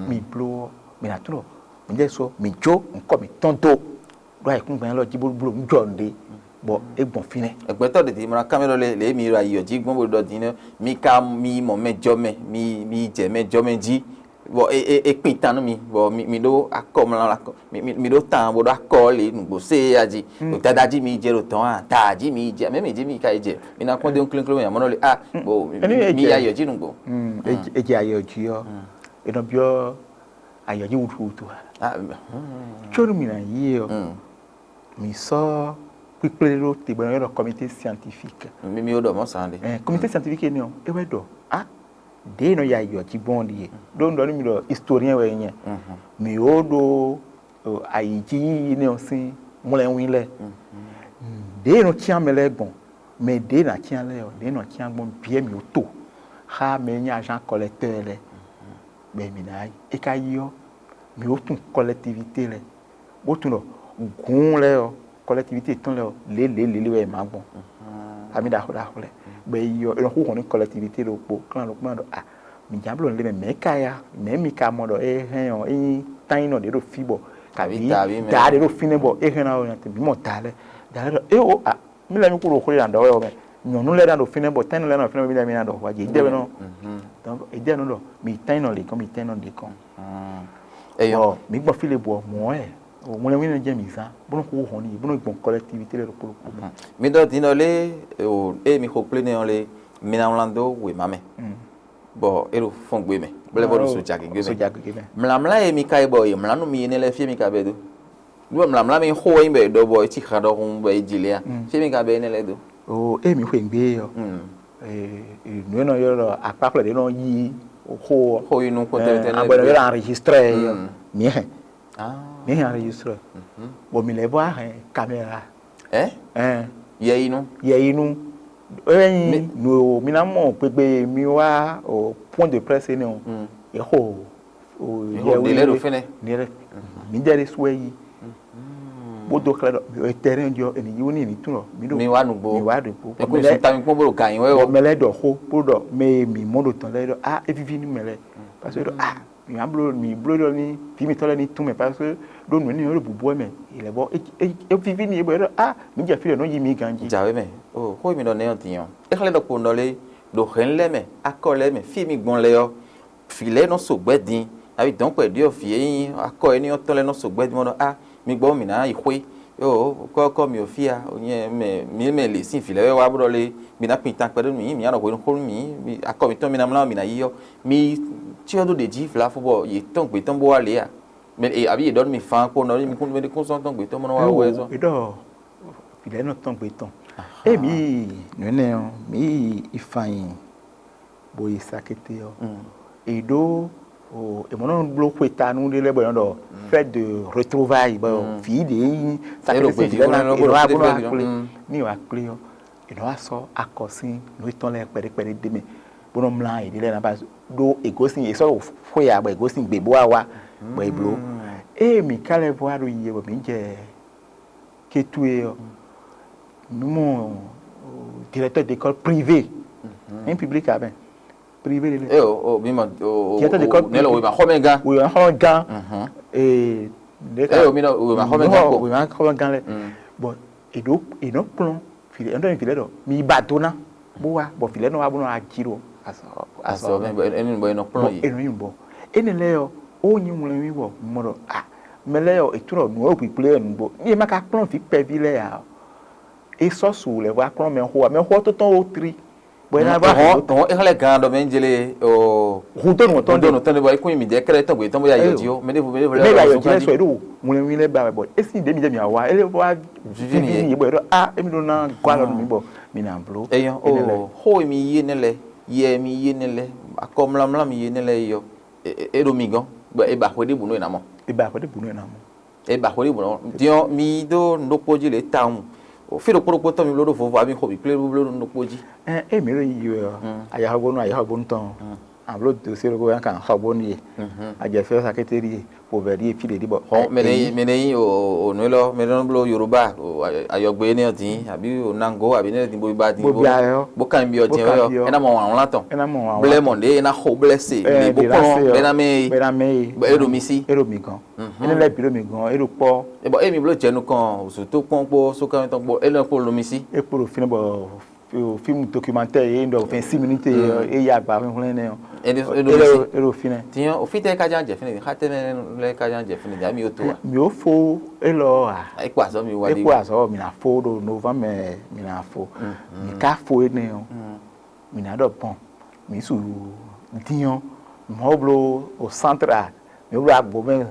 mi bló ɔ́, mi ná tunɔ mǐdɛɛ sɔ mǐ jó nǔkɔ mǐtɔn dó ɖó ayǐkúngban élɔ́ jí bó bló nǔ jɔ nǔɖé bɔ é gbɔn fínɛ́. Gbɛtɔ́ ɖě din mlá kámɛ ɖɔ lé lě mi ɖo ayǐ ɔ́ jí gbɔn bó ɖɔ din nɛ́ mi ka mi mɔ mɛ jɔ mɛ mi mi jɛ mɛ jɔ mɛ jí bɔ é é é kpin tan nú mi bɔ mi mi ɖó akɔ mlá akɔ mi mi mi ɖó tan bó ɖó akɔ lě nǔgbó sé ya jí ɖo dada jí mi jɛ ɖo tɔn a ta jí mi jɛ mɛ mi jí mi ka yi jɛ mi ná kpɔ́n dé klékléwé amɔ́ nɔ lé a bɔ mi ya yɔ jí nǔgbó. Edze ayɔ jí ɔ, enɔ biɔ ayɔ jí wutuwutu a. Tsónú mi ná yí ɔ, mi sɔ́ kpíkplé ɖó te bɔ é nɔ ylɔ́ comité scientifique. Mi mi ɖɔ mɔ̌ sǎn ɖe. Comité scientifique énɛ́ ɔ́, é wɛ ɖɔ a ɖěe nɔ ya yɔ jí gbɔn ɖíe ɖó un ɖɔ nú mi ɖɔ historien wɛ nyɛ. Mi ó ɖó ayǐjíyí énɛ́ ɔ́ sín mlɛ́nwín lɛ́ɛ. Ɖěe nɔ cyán mɛ lɛ́ɛ gbɔn, mɛ ɖěe nɔ cyán lɛ́ɛ ɔ́, ɖěe nɔ cyán gbɔn bǐ wɛ mǐ ó to xá mɛ e nyí agent collecteur lɛ́ɛ, bɔ mǐ ná yi. É ka yi ɔ́, mǐ ó tunwun collectivité lɛ́ɛ, bó tunwun ɖɔ gǔn lɛ́ɛ ɔ́, collectivité tɔn lɛ́ɛ ɔ́, lě lě lě lě wɛ è má gbɔn. Ami ɖaxó ɖaxó lɛ́ɛ, bɔ è yi ɔ́, è nɔ xú hɔn nú collectivité ɖokpó, klán ɖokpó ná ɖɔ a mǐ jǎ bló nǔ ɖé mɛ, mɛ̌ ka ya, mɛ̌ mi ka mɔ ɖɔ é hɛn ɔ́, é nyí tányínɔ ɖě ɖo fí bɔ kabǐ daa ɖě ɖo fínɛ́ bɔ é hɛn ná ɔ́, mǐ mɔ da lɛ́ɛ, da lɛ́ɛ ɖɔ é o a mí lɛ́ɛ mí kú ɖo xwé ná ɖɔ wɛ ɔ́ mɛ, nyɔ̌nu lɛ́ɛ ná ɖo fínɛ́ bɔ tánínɔ lɛ́ɛ ná ɖo fínɛ́ bɔ mí lɛ́ɛ mí ná ɖɔ hwɛ jǐ, é jɛ nɔ donc é jɛ nɔ ɖɔ mǐ tánínɔ lě kɔn, mǐ tánínɔ lě kɔn. Bɔ mǐ gbɔn fí le bɔ mɔ̌ wɛ wlɛnwínɔ jɛ mǐ zán bó nɔ xo hɔn n'i bó nɔ gbɔn collectivité lɛ́ɛ ɖokpó ɖokpó mɛ. Mi ɖɔ din ɔ́ lé o eye mi xo kplé nɛ́ ɔ́ lé, mi ná wlán dó wěma mɛ, bɔ é ɖo fɔ́n gbe mɛ, bó lɛ́ bɔ ɖo so jagěgbe mɛ. Mlǎmlá e mi ka yi bɔ è mlǎ nú mi énɛ́ lɛ́ɛ fí e mi ka bɛ́ dó. Nú mlǎmlá mi xo wɛ nyí bɔ è ɖɔ bɔ é cí xa ɖɔhun bɔ é ji lé a, fí e mi ka bɛ́ énɛ́ lɛ́ɛ dó. O eye mi xwe nǔgbé ɔ́, nǔ e nɔ ylɔ́ ɖɔ akpáxwlɛ ɖé nɔ yí xó ɔ́, xó yi nú kpɔtɛ́ tɛ́ lɛ́ɛ agbɛnɔ ylɔ́ enregistré ɔ́, mǐ hɛn mǐ hɛn enregistré, bɔ mǐ lɛ́ vɔ hɛn caméra. Ɛ? Ɛn, yɛ yi nú. Yɛ yi nú. Ɛ nyi nǔ mi ná mɔ gbegbe mi wá o point de presse énɛ́ o, yě xo o Yɛ ɖe lɛ́ ɖo fínɛ́. Ní ɖe mǐ ɖe ɖe sú wɛ yi bó dó xlɛ́ ɖɔ etɛ́nɛ́ jɔ ènì yí wóní ènì tún lɔ mǐ ɖo Mi wá nǔgbó. Mi wá ɖo kpó. Ekú sùn ta mi kpɔ́n bó ɖo gǎn yín wɛ o. Mɛ lɛ́ɛ ɖɔ xó bó ɖɔ mɛ e mǐ mɔ ɖo tɔn lɛ́ɛ ɖɔ a é víví nú mɛ lɛ́ɛ, parce que ɖɔ a mǐ wá bló mǐ bló ɖɔ ní vǐ mǐtɔn lɛ́ɛ ní tún mɛ, parce que ɖó nǔ énɛ́ ɖo bǔbú wɛ mɛ, è lɛ̌ bɔ é víví n'i é bɔ é ɖɔ a mǐ jɛ fí ɖɔ nɔ́ yi mǐ ganjí. Jǎwe mɛ, o xó e mi ɖɔ nɛ́ ɔ́ din ɔ́, é xlɛ́ ɖɔ kpo un ɖɔ lé ɖo hɛ̌nnu lɛ́ɛ mɛ, akɔ lɛ́ɛ mɛ, fí e mi gbɔn lɛ́ɛ ɔ́, vǐ lɛ́ɛ nɔ so gbɛ́ din, nabí dɔ̌nkpɛ ɖyɔ̌vǐ e nyí akɔ énɛ́ ɔ́ tɔn lɛ́ɛ nɔ so gbɛ́ din bó ɖɔ a mi gbɔ mǐ ná yi xwé, ó kɔ́kɔ́ mǐ o fí a, nyɛ mɛ mǐ mɛ lě sín vǐ lɛ́ɛ wɛ wá bó ɖɔ lé mi ná kpin tan kpɛɖé nú mǐ, mǐ ná ɖɔ hwenu xó nú mǐ, akɔ mǐtɔn mi ná mlá mǐ ná yí ɔ́, mi cyɔ́ dó ɖě jí vlafo bɔ yě tɔ́n gbě tɔn bó wá lě a? Mɛ e àbí yě ɖɔ nú mi fan kpó nɔ mi kún mɛ ɖé kún sɔ́n tɔn gbě tɔn mɔ nɔ wá wɛ zɔn. È ɖɔ vǐ lɛ́ɛ nɔ tɔn gbě tɔn. Ée mǐ yi nǔ énɛ́ ɔ́, mǐ yi ifan nyi bó yi sakété ɔ́. È ɖó è mɔ nɔ bló xweta nú ɖé lɛ́ɛ bɔ è nɔ ɖɔ Fête de retrouvailles, bɔ vǐ ɖě nyí sakele sín vǐ lɛ́ɛ ná, è nɔ wá bó nɔ wá kplé. Ní wàá kplé ɔ́, è nɔ wá sɔ́ akɔ sín nǔ étɔn lɛ́ɛ kpɛɖé kpɛɖé ɖ'é mɛ, bó nɔ mlá yěɖée lɛ́ɛ ná ba ɖó è gosín, è sɔ́ ɖo xwé ǎ, bɔ è gosín gbě bó wá wá, bɔ è blǒ. Ée mǐ ka lɛ́ vɔ wá ɖo yiyi wɛ, bɔ mǐ jɛ Kétoué ɔ́, mǐ mɔ directeur d'école privé, ní public ǎ mɛ, privé lélẹ̀. E o o mi ma o o Directeur d'école o ne le privé. Wema xɔmɛ gã. Wema xɔmɛ gã. Mhm. Ee, ne ka E o mi nɔ wema xɔmɛ gã kpɔ. Wema xɔmɛ gã lɛ. Mm. Bon, e ɖo e nɔ kplɔn fi lɛ, e nɔ fi lɛ ɖɔ mi ba do na, bó wá, bɔ fi lɛ nɔ wá bó nɔ ají ɖo azɔ Azɔ azɔ mɛ bɔ enu bɔ e nɔ kplɔn yi. E nɔ yi bɔ ene lɛ yɔ, o nyi ŋlɛ mi bɔ mɔ ɖɔ a mɛ lɛ yɔ, e tlɔ nǔ o kpikple yɛ nugbo. Ni e ma ka kplɔn vi kpɛvi lɛ ya, e sɔ su lɛ vɔ akplɔn mɛ xo, mɛ xo tɔtɔn o tri. Bɔ ena va Hɔn hɔn exlẽ gán ɖɔ mɛ jele o Hudo nɔ tɔn de. Hudo nɔ tɔn de bɔ ekun mi dɛ kɛlɛ tɔn gbetɔn bɔ ya yɔ Eyo. Di o mɛ ɖevo mɛ ɖevo Mɛ ya yɔ di lɛ sɔ eɖo ŋlɛnwi lɛ ba wɛ bɔ esi de mi de mi awa ele wa Vivi ni ye. Ni ye bɔ eɖo a emi ɖo na gɔ alɔ nu mi bɔ mi na blo. Eyɔ Ene lɛ. O xo mi ye ne lɛ, ye mi ye ne lɛ, akɔmlamla mi ye ne lɛ yɔ. E ɖo mi gɔn bɔ e ba xwe ɖe bunu e na mɔ. Eba xɔ de bunu ena mɔ. E ba xwe ɖe bunu. Diɔ mi do nukpo ji le tawun. O fi ɖokpo ɖokpo tɔn mi blo ɖo vovo ami xo mi kple blo ɖo nukpo ji. Ɛ emi ɖo yi wɛ ɔ. Ayahɔgbonu ayahɔgbonu tɔn. Alo dosie ɖokpo ya kan xɔgbonu ye. Adzɛfɛ sakete ɖi ye. Povɛ ɖi ye fi ɖe ɖi bɔ. Xɔ mɛ ne yi mɛ ne yi o o nu lɔ mɛ ne blo Yoruba o ayɔgbe ne ɔ din abi o nango abi ne din bo ba din Bo bo bia yɔ. Bo kan bi ɔ Bo din kan yɔ bi ɔ. Ena mɔ wàhùn la tɔn. Ena mɔ wàhùn la Blɛ tɔn. Mɔ ɖe ena xo blɛ se Ɛ, ɖe bo ɖe la kplɔn se ɔ. Bɛ na mɛ yi. Bɛ na mɛ yi. Bɔ e ɖo mi si. E ɖo mi gɔn. Ene lɛ bi ɖo mi gɔn e ɖo kpɔ. E bɔ e mi blo jɛ nukɔn zuto kpɔn kpó sókàn tɔn kpó e lɛ kpó lo mi si. E kpo ɖo fínɛ bɔ fíìmù documentaire ye ɖɔ vingt-six minutes ye e yi agba hwlɛ́nhwlɛ́n nɛ ɔ. E ɖo- e ɖo E ɖo- mi si. E ɖo fínɛ. Tiɲɔ o fitɛ ka jan jɛ fínɛ xa tɛ mɛ lɛ ka jan jɛ fínɛ jan mi o to wa. Mi o fo e lɔ a. E kpó azɔ mi wa E di. Kpó azɔ mi na fo ɖo novembre mi na fo. Mi ka fo e nɛ ɔ. Mi na ɖɔ bɔn mi su diɔ mɔ blo o centre a mi blo agbo mɛ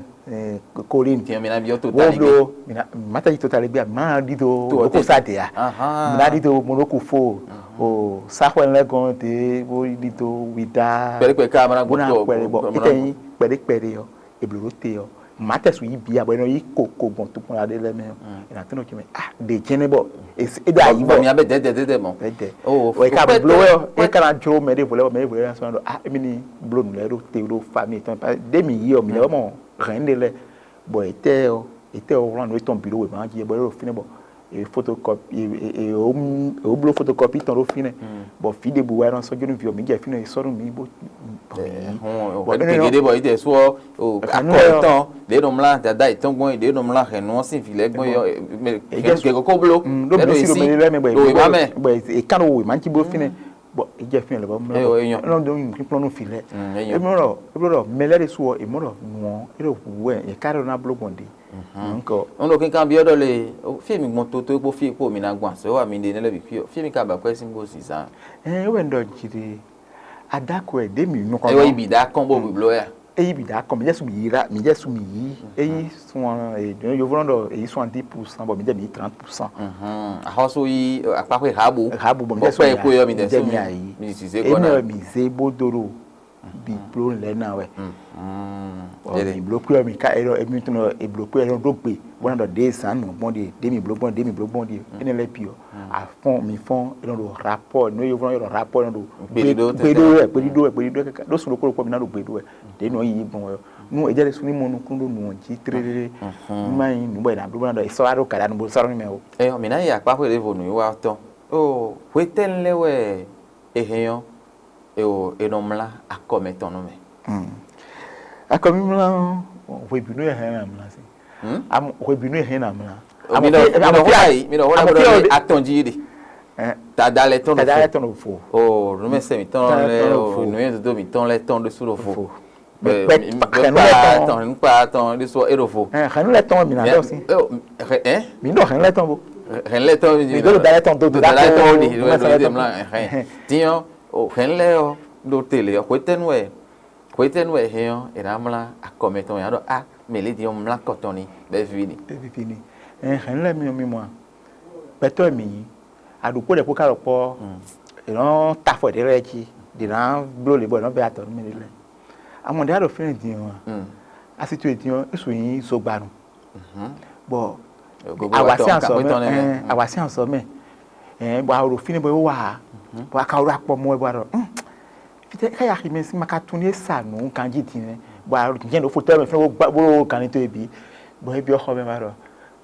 kolin Tiɲɔ mi na bi o to wo tali blo mi na mata yi tota le bia ma di do To o ko te- sa de a Ahan. Mi na di do mo ko fo o saxwɛ lɛ gɔn de bo di do wi da Kpɛɖe kpɛɖe ka mana bo na gbɔ- kpɛɖe bɔ gbɔ- ite yi kpɛɖe kpɛɖe yɔ eblo ɖo te yɔ ma tɛ su yi bia bɔ e nɔ yi ko ko gbɔn tukpɔn aɖe lɛ mɛ o e na tɛnɛ o cɛ mɛ ah de jɛnɛ bɔ e do ayi Bɔ bɔ mi abɛ dɛdɛ dɛdɛ mɔ. Bɛdɛ. Oh, o yi ka kpɛtɛ- blo wɛ o e kpɛtɛ- kana jlo mɛ ɖe vo lɛ mɛ ɖe vo lɛ sɔn ɖo ah emi ni blo nu lɛ ɖo te ɖo famille tɔn pa de mi yi ɔ mi lɛ mɔ hɛn ɖe lɛ bɔ etɛ ɔ etɛ ɔ wlan nu etɔn bi ɖo wema ji bɔ ɖo fínɛ bɔ e photocopie e o blo photocopie tɔn ɖo fínɛ bɔ fi ɖe bu wɛ nɔ sɔjɔ nu vi ɔ mi jɛ fínɛ sɔ nu mi bo Hɔn Bɔ o ne gege ɖe bɔ yi tɛ sɔ o Ɛhɛn, akɔ nu yɔ. Etɔn ɖe nɔ mla dada etɔn gbɔn ɖe nɔ mla hɛn nɔ si vi lɛ gbɔn yɔ mɛ Eje hɛn su- gege ko blo Mm, ɖo ɛɖo bisi ɖo esi mɛ lɛ mɛ bɔ ɖo ema mɛ bɔ e kan ɖo wema ŋuti bó fínɛ bɔ edze fínɛ lɛ bɔ mla Eyo, enyo. Enɔ do nyi kplɔn nu fi lɛ Mm, enyo. Emɔ ɖɔ emɔ ɖɔ mɛ lɛ de su ɔ emɔ ɖɔ nuɔ eɖo wu wɛ e ka ɖo na blo gbɔn ɖi nkɔ N ɖo kinkan byɔ́ ɖɔ le o, fí mi gbɔn toto kpó fí kpó mi ná gbɔn azɔ̌ wa mi ɖe nɛ́ lɛ́ bǐ fí ɔ, fí mi ka ba kwɛ́ sín bó zǐnzán. Ɛn é wɛ un ɖɔ jǐ ɖe adako wɛ ɖě mǐ nukɔn Ewɔ yi bǐ ɖá kɔn bó bǐbló wɛ a? Eyi bǐ ɖá kɔn mǐ jɛ su mǐ yi ɖá mǐ jɛ su mǐ yí eyi sun ɔ e yovó nɔ ɖɔ eyi sun adi pusan bɔ mǐ jɛ mǐ yi trant pusan. Axɔ́sú yí akpáxwé hǎbǔ. Hǎbǔ bɔ mǐ jɛ su Bɔkpɛ́ mǐ kú yɔ mi mǐ dɛ jɛ su mǐ mi ayi mi zize emi gɔ́ ɔ ná. Mǐ zé bó dó ɖo bǐbló lɛ́ɛ ná wɛ. Ɔ Yɛɖe. Mǐ bló kpé ɔ́ mǐ ka é ɖɔ émi tɔn ɔ́ è bló kpé ɔ́ é nɔ ɖó gbe bó ná ɖɔ ɖě zǎn nǔ gbɔn ɖíe ɖě mǐ bló gbɔn ɖě mǐ bló gbɔn ɖíe énɛ́ lɛ́ɛ bǐ ɔ́ afɔ́n mǐ fɔ́n é nɔ ɖo rapɔ́ nǔ e yovó nɔ ylɔ́ ɖɔ rapɔ́ é nɔ ɖo Gbeɖiɖo gbeɖó wɛ gbeɖiɖó wɛ gbeɖiɖó wɛ gbeɖiɖó ɖó sun ɖokpó ɖokpó mǐ ná ɖo gbeɖó wɛ ɖě nɔ yi yi gbɔn wɛ ɔ́ nú è jɛ ɖe sú ní mɔ nukún ɖó nǔ ɔ́ jí tlélé nú má nyí nǔ bɔ è nǎ bló bó ná ɖɔ è sɔ́ wá ɖó gaɖanu bó sɔ́ nú mɛ o. Eyɔ mǐ ná yi akpáxwé ɖěvo nǔwiwa ɔ́ tɔn. Ó hwetɛ́nu lɛ́ɛ wɛ è hɛn ɔ́, è o è nɔ mlá akɔ mɛtɔn nú mɛ. Akɔmimlá ɔ́, hwebǐnu e hɛn ná mlá sín. Hwebǐnu e hɛn ná mlá. Mi nɔ mi nɔ hó ayi mi nɔ hó ayi bó ɖɔ atɔn jí ɖe. Dada lɛ tɔn ɖo fo. Tada lɛ tɔn ɖo fo. O nǔmɛsɛ mǐtɔn lɛ o nǔnyedodo mǐtɔn lɛ tɔn ɖésú ɖo fo. Bɛ mi bɛ kpa tɔn nukpa tɔn ɖésú e ɖo fo. Hɛn lɛ tɔn mi na dɔ si. Mi dɔ hɛn lɛ tɔn bo. Hɛn lɛ tɔn mi do da lɛ tɔn do do da lɛ tɔn o di do do de mla hɛn. Tiɲɔ o hɛn lɛ ɔ ɖo tele ɔ xwetɛnu wɛ xwetɛnu wɛ hɛn ɔ è nǎ mlá akɔ mɛtɔn yǎ ɖɔ a mɛ lě din ɔ mlá kɔ tɔn ni bɛ vivi ni. Evivi ni. Ɛn hɛn lɛ mi mi mɔ a gbɛtɔ mi yí aɖukpo ɖe kpó ka ɖɔ kpɔ è nɔ ta afɔ ɖe lɛ jí ɖe nà bló le bɔ è nɔ bɛ atɔ nú mi ɖe lɛ amɔ ɖe aɖo fínɛ din ɔ Asi towe din ɔ́, é su nyí zogbanu. Bɔ awǎsi azɔ̌ mɛ, awǎsi azɔ̌ mɛ, bɔ a ɖo fínɛ́ bɔ é wá, bɔ a ka ɖo akpɔ mɔ wɛ bɔ a ɖɔ fítɛ́ ká ya xi mɛ sín ma ka tunwun ní é sa nǔ ganjí din nɛ́, bɔ a jɛ́n ɖo fotɛ́ mɛ fínɛ́ bó ɖo gannú towe bǐ, bɔ é byɔ́ xɔ mɛ ma ɖɔ,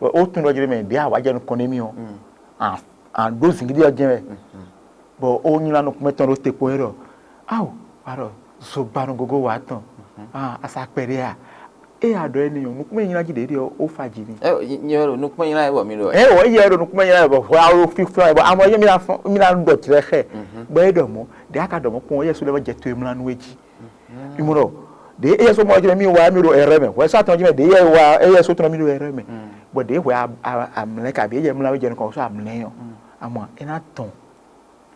bɔ ó tunwun ɖɔ jlé mɛ ɖě a wǎ jɛ nukɔn nú mì ɔ́, a ɖó zǐngídi ɔ́ jɛ́n wɛ. Bɔ ó nylá nukúnmɛ tɔn ɖó te kpó é ɖɔ, ao, a ɖɔ zogbanu gogo wǎ tɔn, a sa kpɛɖé a? É a ɖɔ énɛ́ ɔ́, nukúnmɛ nylá jí ɖě ɖe ɔ́, ó fa jǐ n'i. Nyɛ wɛ ɖo nukúnmɛ nylá wɛ bɔ mi ɖɔ. Ɛ wɔ éyɛ ɖo nukúnmɛ nylá wɛ bɔ hwɛ awo fíflɔ́n wɛ bɔ amɔ yɛ mi ná fɔn mi ná ɖɔ jlɛ xɛ. Bɔ é ɖɔ mɔ̌, ɖě a ka ɖɔ mɔ̌ kpɔn éyɛ sú lɛ́ vɔ jɛ to e mlá nú é jí. Mi mɔ ɖɔ ɖě éyɛ só mɔ jí mɛ mi wa mi ɖo ɛrɛ mɛ, hwɛ só atɔn jí mɛ ɖě éyɛ wa éyɛ só tɔn mi ɖo ɛrɛ mɛ. Bɔ ɖě hwɛ amlɛ kabi éyɛ mlá wɛ jɛ nukɔn só amlɛ ɔ́, amɔ é ná tɔn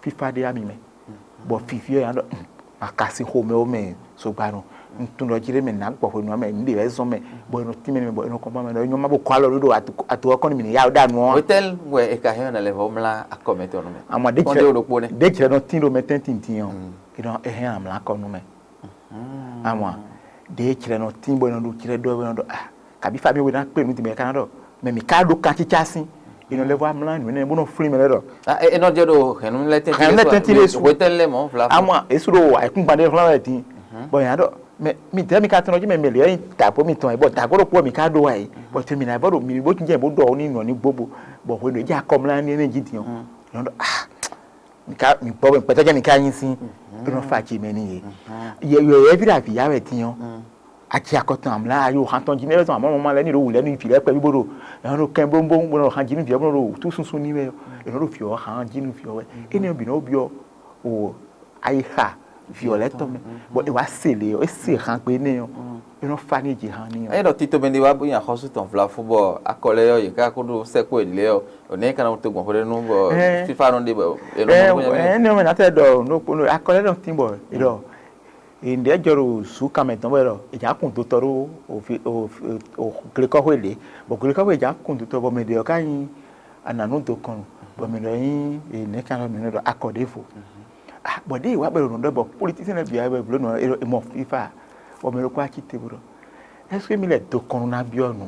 fífá ɖé ami mɛ, bɔ fífí ɔ́ nya ɖɔ, ma ka sin xomɛ ó mɛ sogba nɔ. Un tunwun ɖɔ jí ɖé mɛ nǎ gbɔ hwenu ɔ́ mɛ nǔɖé wɛ zɔn mɛ, bɔ è nɔ tínmɛ nú mɛ bɔ è nɔ kɔn ba mɛ ɖɔ é nyɔ́ má bo kɔ alɔ ɖó ɖo atu ɔ́ kɔn nú mì ní yá ɖo anú ɔ́. Hotɛl wɛ è ka hɛn ɔ́ nǎ lɛ́ vɔ mlá akɔ mɛ tɔn nú mɛ. Àmọ́ ɖé Kɔn jɛ ɖé ɖokpó nɛ́. Ɖé jɛ nɔ tín ɖo mɛ tɛ́ntin din ɔ́, è nɔ è hɛn amlá kɔ nú mɛ. Amɔ ɖě e jlɛ nɔ tín bɔ è nɔ ɖo jlɛ ɖɔ wɛ nɔ ɖɔ a kabi fa mi wɛ ná kpe nú tɛnmɛ ká ná ɖɔ mɛ mi ka ɖo kan cícá sín è nɔ lɛ vɔ amlá nǔ énɛ́ bó nɔ flín mɛ lɛ ɖɔ. Enɔ jɛ ɖo hɛnnu lɛ tɛnti Hɛnnu lɛ tɛnti ɖé su. Hwetɛn lɛ mɔ vla fún. Amɔ èsù ɖo ayikúngban ɖé xlán wɛ dín bɔ yàn ɖɔ mɛ mi dɛ mi ka tɔnɔ jí mɛ mɛ lɛ yin ta bó mi tɔn bɔ dago ɖokpó mi ka ɖó wa yi bɔ tɛ mi na bɔ ɖo mi bó tún jɛ bó ɖɔ ní nɔ ní gbogbo bɔ hwenu e jẹ akɔmlá ní énɛ́ jí dín ɔ́ yàn ɖɔ ah mi ka mi gbɔ bɛ kpɛtɛ jẹ mi ka yin sín e nɔ fa jì mɛ ní ye yɛ yɛ yɛ vi ɖe avi ya wɛ dín ɔ́. Atsi akɔtɔn amlá ayo hantɔn jí nɛ́ zɔn amɔ́ mɔ lɛ́ ní ɖo wǔ lɛ́ ní vǐ lɛ́ kpɛví bó ɖo ɛhɔn ɖo kɛn bóbó bó nɔ han jí ní vǐ ɔ́ bó nɔ ɖo wǔtú súnsún ní wɛ ɔ́ è nɔ ɖo vǐ ɔ́ han jí nú vǐ ɔ́ wɛ énɛ́ ɔ́ bǐ nɔ byɔ́ o ayixa vǐ ɔ́ lɛ́ tɔn mɛ bɔ è wǎ se lě ɔ́ é se han gbe énɛ́ ɔ́ é nɔ fá ní jǐ han ní ɔ́. Ényí ɖɔ tito mɛ ɖé wá bó nyi axɔ́sú tɔn vlafú bɔ akɔ lɛ́ɛ ɔ́ yě ká kó ɖó sɛkpó è lě ɔ́ ò nɛ́ ká ná tó gbɔn xó ɖé nú bɔ fífá nɔ ɖe bɔ è nɔ mɔ kó nyɛ. Ɛnɛ mɛ natɛ ɖɔ nukpɔnɔ akɔ lɛ́ɛ nɔ tín bɔ è ɖɔ Ŋɖɛ́ jɔ ɖo zǔkanmɛ tɔn wɛ ɖɔ è jǎ kun dotɔ ɖó glekɔ́xwé lě, bɔ glekɔ́xwé è jǎ kun dotɔ bɔ mɛ ɖě ɔ́ ka nyí anǎnú dokɔnnu, bɔ mɛ ɖɔ nyí nɛ̌ kan ɖɔ mɛ ɖɔ akɔ ɖěvo. Bɔ ɖěe wǎ bɛ ɖo nǔ ɖɔ bɔ politísiɛn lɛ́ɛ bǐ wá bɛ blǒ nǔ ɔ́, è mɔ fífá, bɔ mɛ ɖokpó wá cí te bó ɖɔ ɛ́sú émí lɛ́ɛ dokɔnnu ná byɔ́ nǔ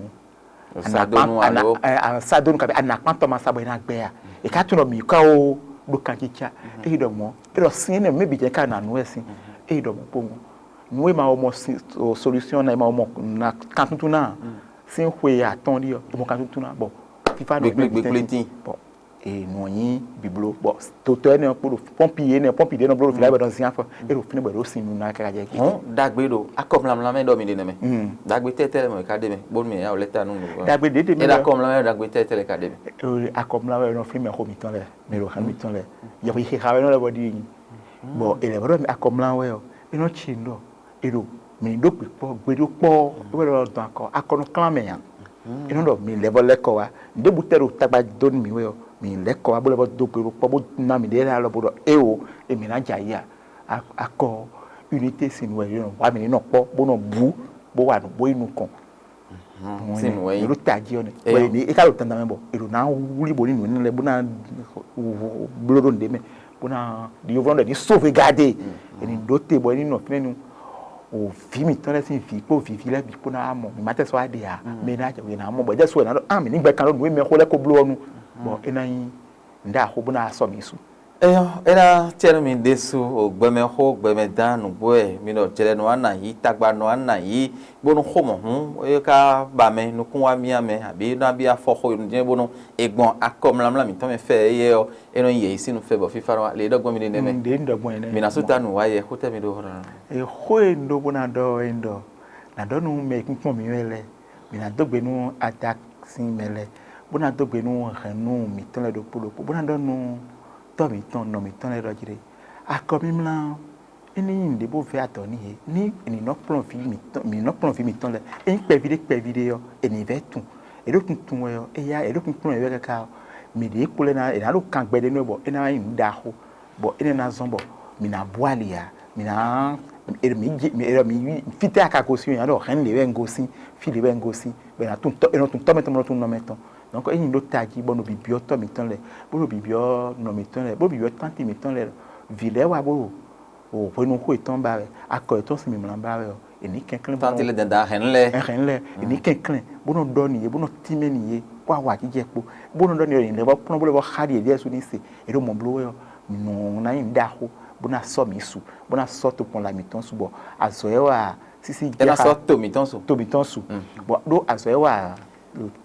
Sadonu alo sadonu kabi anakpantɔ ma sa bɔ ina gbɛ ya e ka tunɔ mi ka o ɖo kanchicha eyi ɖɔ mɔ e ɖɔ sin ene mi bi jɛ ka na nu ɛ sin eyi ɖɔ mɔ kpowun nu e ma wo mɔ solution na e ma wo mɔ na kantuntun na sin xwe atɔn ɖi ɔ e mɔ kantuntun na bɔ fifa nɔ gbegblẽ tin bɔ e nɔ nyi biblo bɔ totɔ ene kpo ɖo pɔmpi ene pɔmpi ɖe nɔ blo ɖo fila bɛ nɔ zin afɔ e ɖo fínɛ bɔ e ɖo sin nu na kaka jɛ hɔn dagbe ɖo akɔ mlamla mɛ ɖɔ mi ɖe nɛmɛ dagbe tɛtɛ lɛ mɔ ka ɖe mɛ bónú mi ya wòlɛ ta nú mi dagbe ɖeɖe mi e ɖo akɔ mlamla mɛ dagbe tɛtɛ lɛ ka ɖe mɛ akɔ mlamla mɛ nɔ fínɛ xɔ mitɔn lɛ mi ɖo xan mitɔn lɛ yɛƒe xixa wɛ nɔ lɛ bɔ ɖi yi bɔ e lɛ bɔ ɖɔ akɔ mlamla wɛ ɔ e nɔ tsi nu ɖɔ e ɖo mi ɖo gbe kpɔ gbe ɖo kpɔ e wɛ ɖɔ dɔn akɔ akɔ nɔ klan mɛ ya e nɔ ɖɔ mi lɛ bɔ lɛ kɔ wa ɖebu tɛ ɖo tagba do nú mi wɛ ɔ mi lɛ kɔ wa bó lɛ bɔ do gbe ɖo kpɔ bó ná mi ɖe lɛ alɔ bó ɖɔ e o e mi ná dza yi a akɔ unité sin wɛ yɔ wa mi ní nɔ kpɔ bó nɔ bú bó wa nǔ bó yi nukɔn sin wɛ yi ɖo tají ɔ nɛ wɛ ni e ka ɖo dandan mɛ bɔ e ɖo ná wuli bo ní nǔ lɛ bó ná bló ɖo nǔɖé mɛ bó ná ɖi yovó ɖɔ ní sauvegarde e ní ɖó te bɔ é ní nɔ fínɛ́ nu o vǐ mǐtɔn lɛ́ɛ sín vǐ kpó vǐví lɛ́ɛ bǐ kpó ná wá mɔ mǐ ma tɛ sɔ́ wá ɖe ǎ mɛ ná jɛ wě ná mɔ bɔ é jɛ so wɛ ná ɖɔ á mǐ ní gbɛ kan ɖó nǔ e mɛxó lɛ́ɛ ko bló ɔ́ nu bɔ é ná nyí nǔɖé axó bó ná wá sɔ mǐ su. Eyɔ, é ná tɛ́ nú mi ɖésú o gbɛmɛxó gbɛmɛdán nǔgbó wɛ mi ɖɔ jlɛ̌nɔ á nǎ yí tagbanɔ á nǎ yí bónú xó mɔ̌hún é ká ba mɛ nukún wá myá mɛ abǐ ná bí afɔ xó nú jɛ́n bónú è gbɔn akɔ mlamlá mǐtɔn mɛ fɛ éyɛ́ ɔ́ é nɔ nyi yɛ̌yi sín nú fɛ bɔ fífá nɔ wá lě e ɖɔgbɔn mi ɖe nɛ́ mɛ. Ŋɖe un ɖɔgbɔn ɛ nɛ́. Mi ná sú ta nǔ wá yɛ xó tɛ́ mi ɖó hɔn. Xó e un ɖó bó ná ɖɔ wɛ un ɖɔ nǎ ɖɔ nú mɛ e kúnkpɔ́n mǐ wɛ lɛ́ɛ, mǐ ná dó gbe nú ada sín mɛ lɛ́ɛ, bó ná dó gbe nú hɛ̌nnu mǐtɔn lɛ́ɛ ɖokpó ɖokpó, bó ná ɖɔ nú tɔ́ mǐtɔn, nɔ mǐtɔn lɛ́ɛ ɖɔ jí ɖé. Akɔ mímlá ɔ́, é ní nyí nǔɖé bó vɛ́ adɔ̌ n'i é, ní mǐ nɔ kplɔ́n vǐ mǐtɔn, mǐ nɔ kplɔ́n vǐ mǐtɔn lɛ́ɛ, é nyí kpɛví ɖé kpɛví ɖé ɔ́, è nǐ vɛ́ tunwun. È ɖo kuntun wɛ ɔ́, éyá è ɖo kunkplɔ́n yě wɛ káká ɔ́, mǐ ɖě kpo lɛ́ɛ ná, è nǎ ɖo kangbɛ ɖé nú ɛ bɔ é ná wá nyí nǔ ɖaxó, bɔ énɛ́ ná zɔ́n bɔ mǐ ná bú ali ǎ, mǐ ná, è ɖɔ mǐ jí, è ɖɔ mǐ yí, fítɛ́ a ka gosín ɔ́, è nǎ ɖɔ hɛ̌nnu ɖě wɛ un gosín, fí ɖě wɛ un gosín, bɔ è nǎ tunwun tɔ́, è nɔ tunwun tɔ́ mɛ tɔn, bɔ nɔ tunwun nɔ mɛ tɔn. Donc é nyí ɖó tají bɔ nɔ bibyɔ́ tɔ́ mǐtɔn lɛ́ɛ, bó ɖo bibyɔ́ nɔ mǐtɔn lɛ́ɛ, bó ɖo bibyɔ́ tánti mǐtɔn lɛ́ɛ ɖɔ vǐ lɛ́ɛ wá bó ɖo hwenu xó yětɔn ba wɛ, akɔ yětɔn sín mǐmlá ba wɛ ɔ́, È ní kɛnklɛ́n bó Tantí lɛ dandan hɛn lɛ. Ɛhɛn lɛ, è ní kɛnklɛ́n bó nɔ ɖɔ nìyé, bó nɔ tínmɛ nìyé, kó awɔ atíjɛ kpó, bó nɔ ɖɔ nìyé, è nǐ lɛ́ vɔ kplɔ́n bó lɛ́ vɔ xá ɖi yěɖée sú ní se, è ɖo mɔ̌ bló wɛ ɔ́, nǔ ná nyí nǔ ɖaxó, bó ná sɔ́ mǐ su, bó ná sɔ́ tokpɔnla mǐtɔn su, bɔ azɔ̌ e wa sísí É ná sɔ́ to mǐtɔn su. To mǐtɔn su, bɔ ɖó azɔ̌ e wa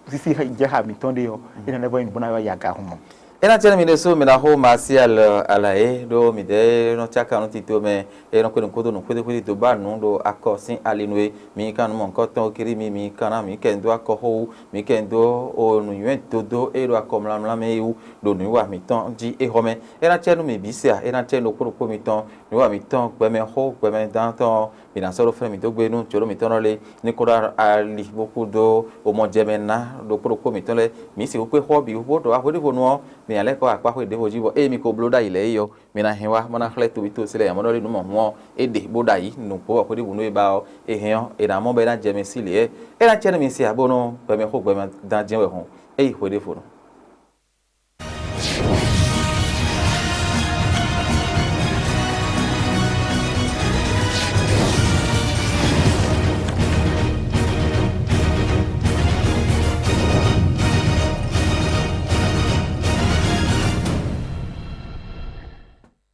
sísí jɛxa mǐtɔn ɖe ɔ́, é ná lɛ́ vɔ nyí nǔ bó ná wá yi agahun mɔ. É ná cɛ́ nú mi ɖésú mi ná xó Martial Alaye ɖó midɛɛ e nɔ cáka nú tito mɛ, e nɔ kpé nǔkúdo nǔ xwéɖéxwéɖé dó ba nǔ ɖo akɔ sín ali nu é. Mi ka nú mɔ̌hunkɔtɔn kiri mi mi ka ná mi kɛ dó akɔxó wú, mi kɛ dó o nǔnywɛ́ dodó e ɖo akɔ mlamla mɛ é wú ɖo nǔwiwa mǐtɔn jí é xɔ mɛ. É ná cɛ́ nú mi bǐ se a, é ná cɛ́ nú ɖokpó ɖokpó mitɔn, nǔwiwa mǐtɔn gbɛmɛ xó gbɛmɛ dán tɔn ɔ́, mi ná sɔ́ ɖó fɛ́n mǐ dó gbe nú jǒɖó mǐtɔn lɔ lé, ní kó ɖó ali bó kúdó omɔjɛmɛ ná ɖokpó ɖokpó mǐtɔn lɛ́ɛ. Mǐ sixú kpé xó ɔ́ bǐ wú bó ɖo axwé ɖěvo nu ɔ́, mi ná lɛ́ kɔ akpá xwé ɖěvo jí, bɔ ée mi ko bló ɖ'ayǐ lɛ́ɛ é ɔ́, mi ná hɛn wá bó ná xlɛ́ toví to se lɛ́ɛ amɔ̌ ɖɔ lé nǔ mɔ̌hun ɔ́, é ɖe bó ɖ'ayǐ nǔgbó axwé ɖěvo nu e ba ɔ́, é hɛn ɔ́, è nǎ mɔ bɔ é ná jɛ mɛ sí lě. É ná cɛ́ nú mi se a bónú gbɛmɛ xó gbɛmɛ dán jɛ́n wɛ hɔn, é yi xwé ɖěvo nu.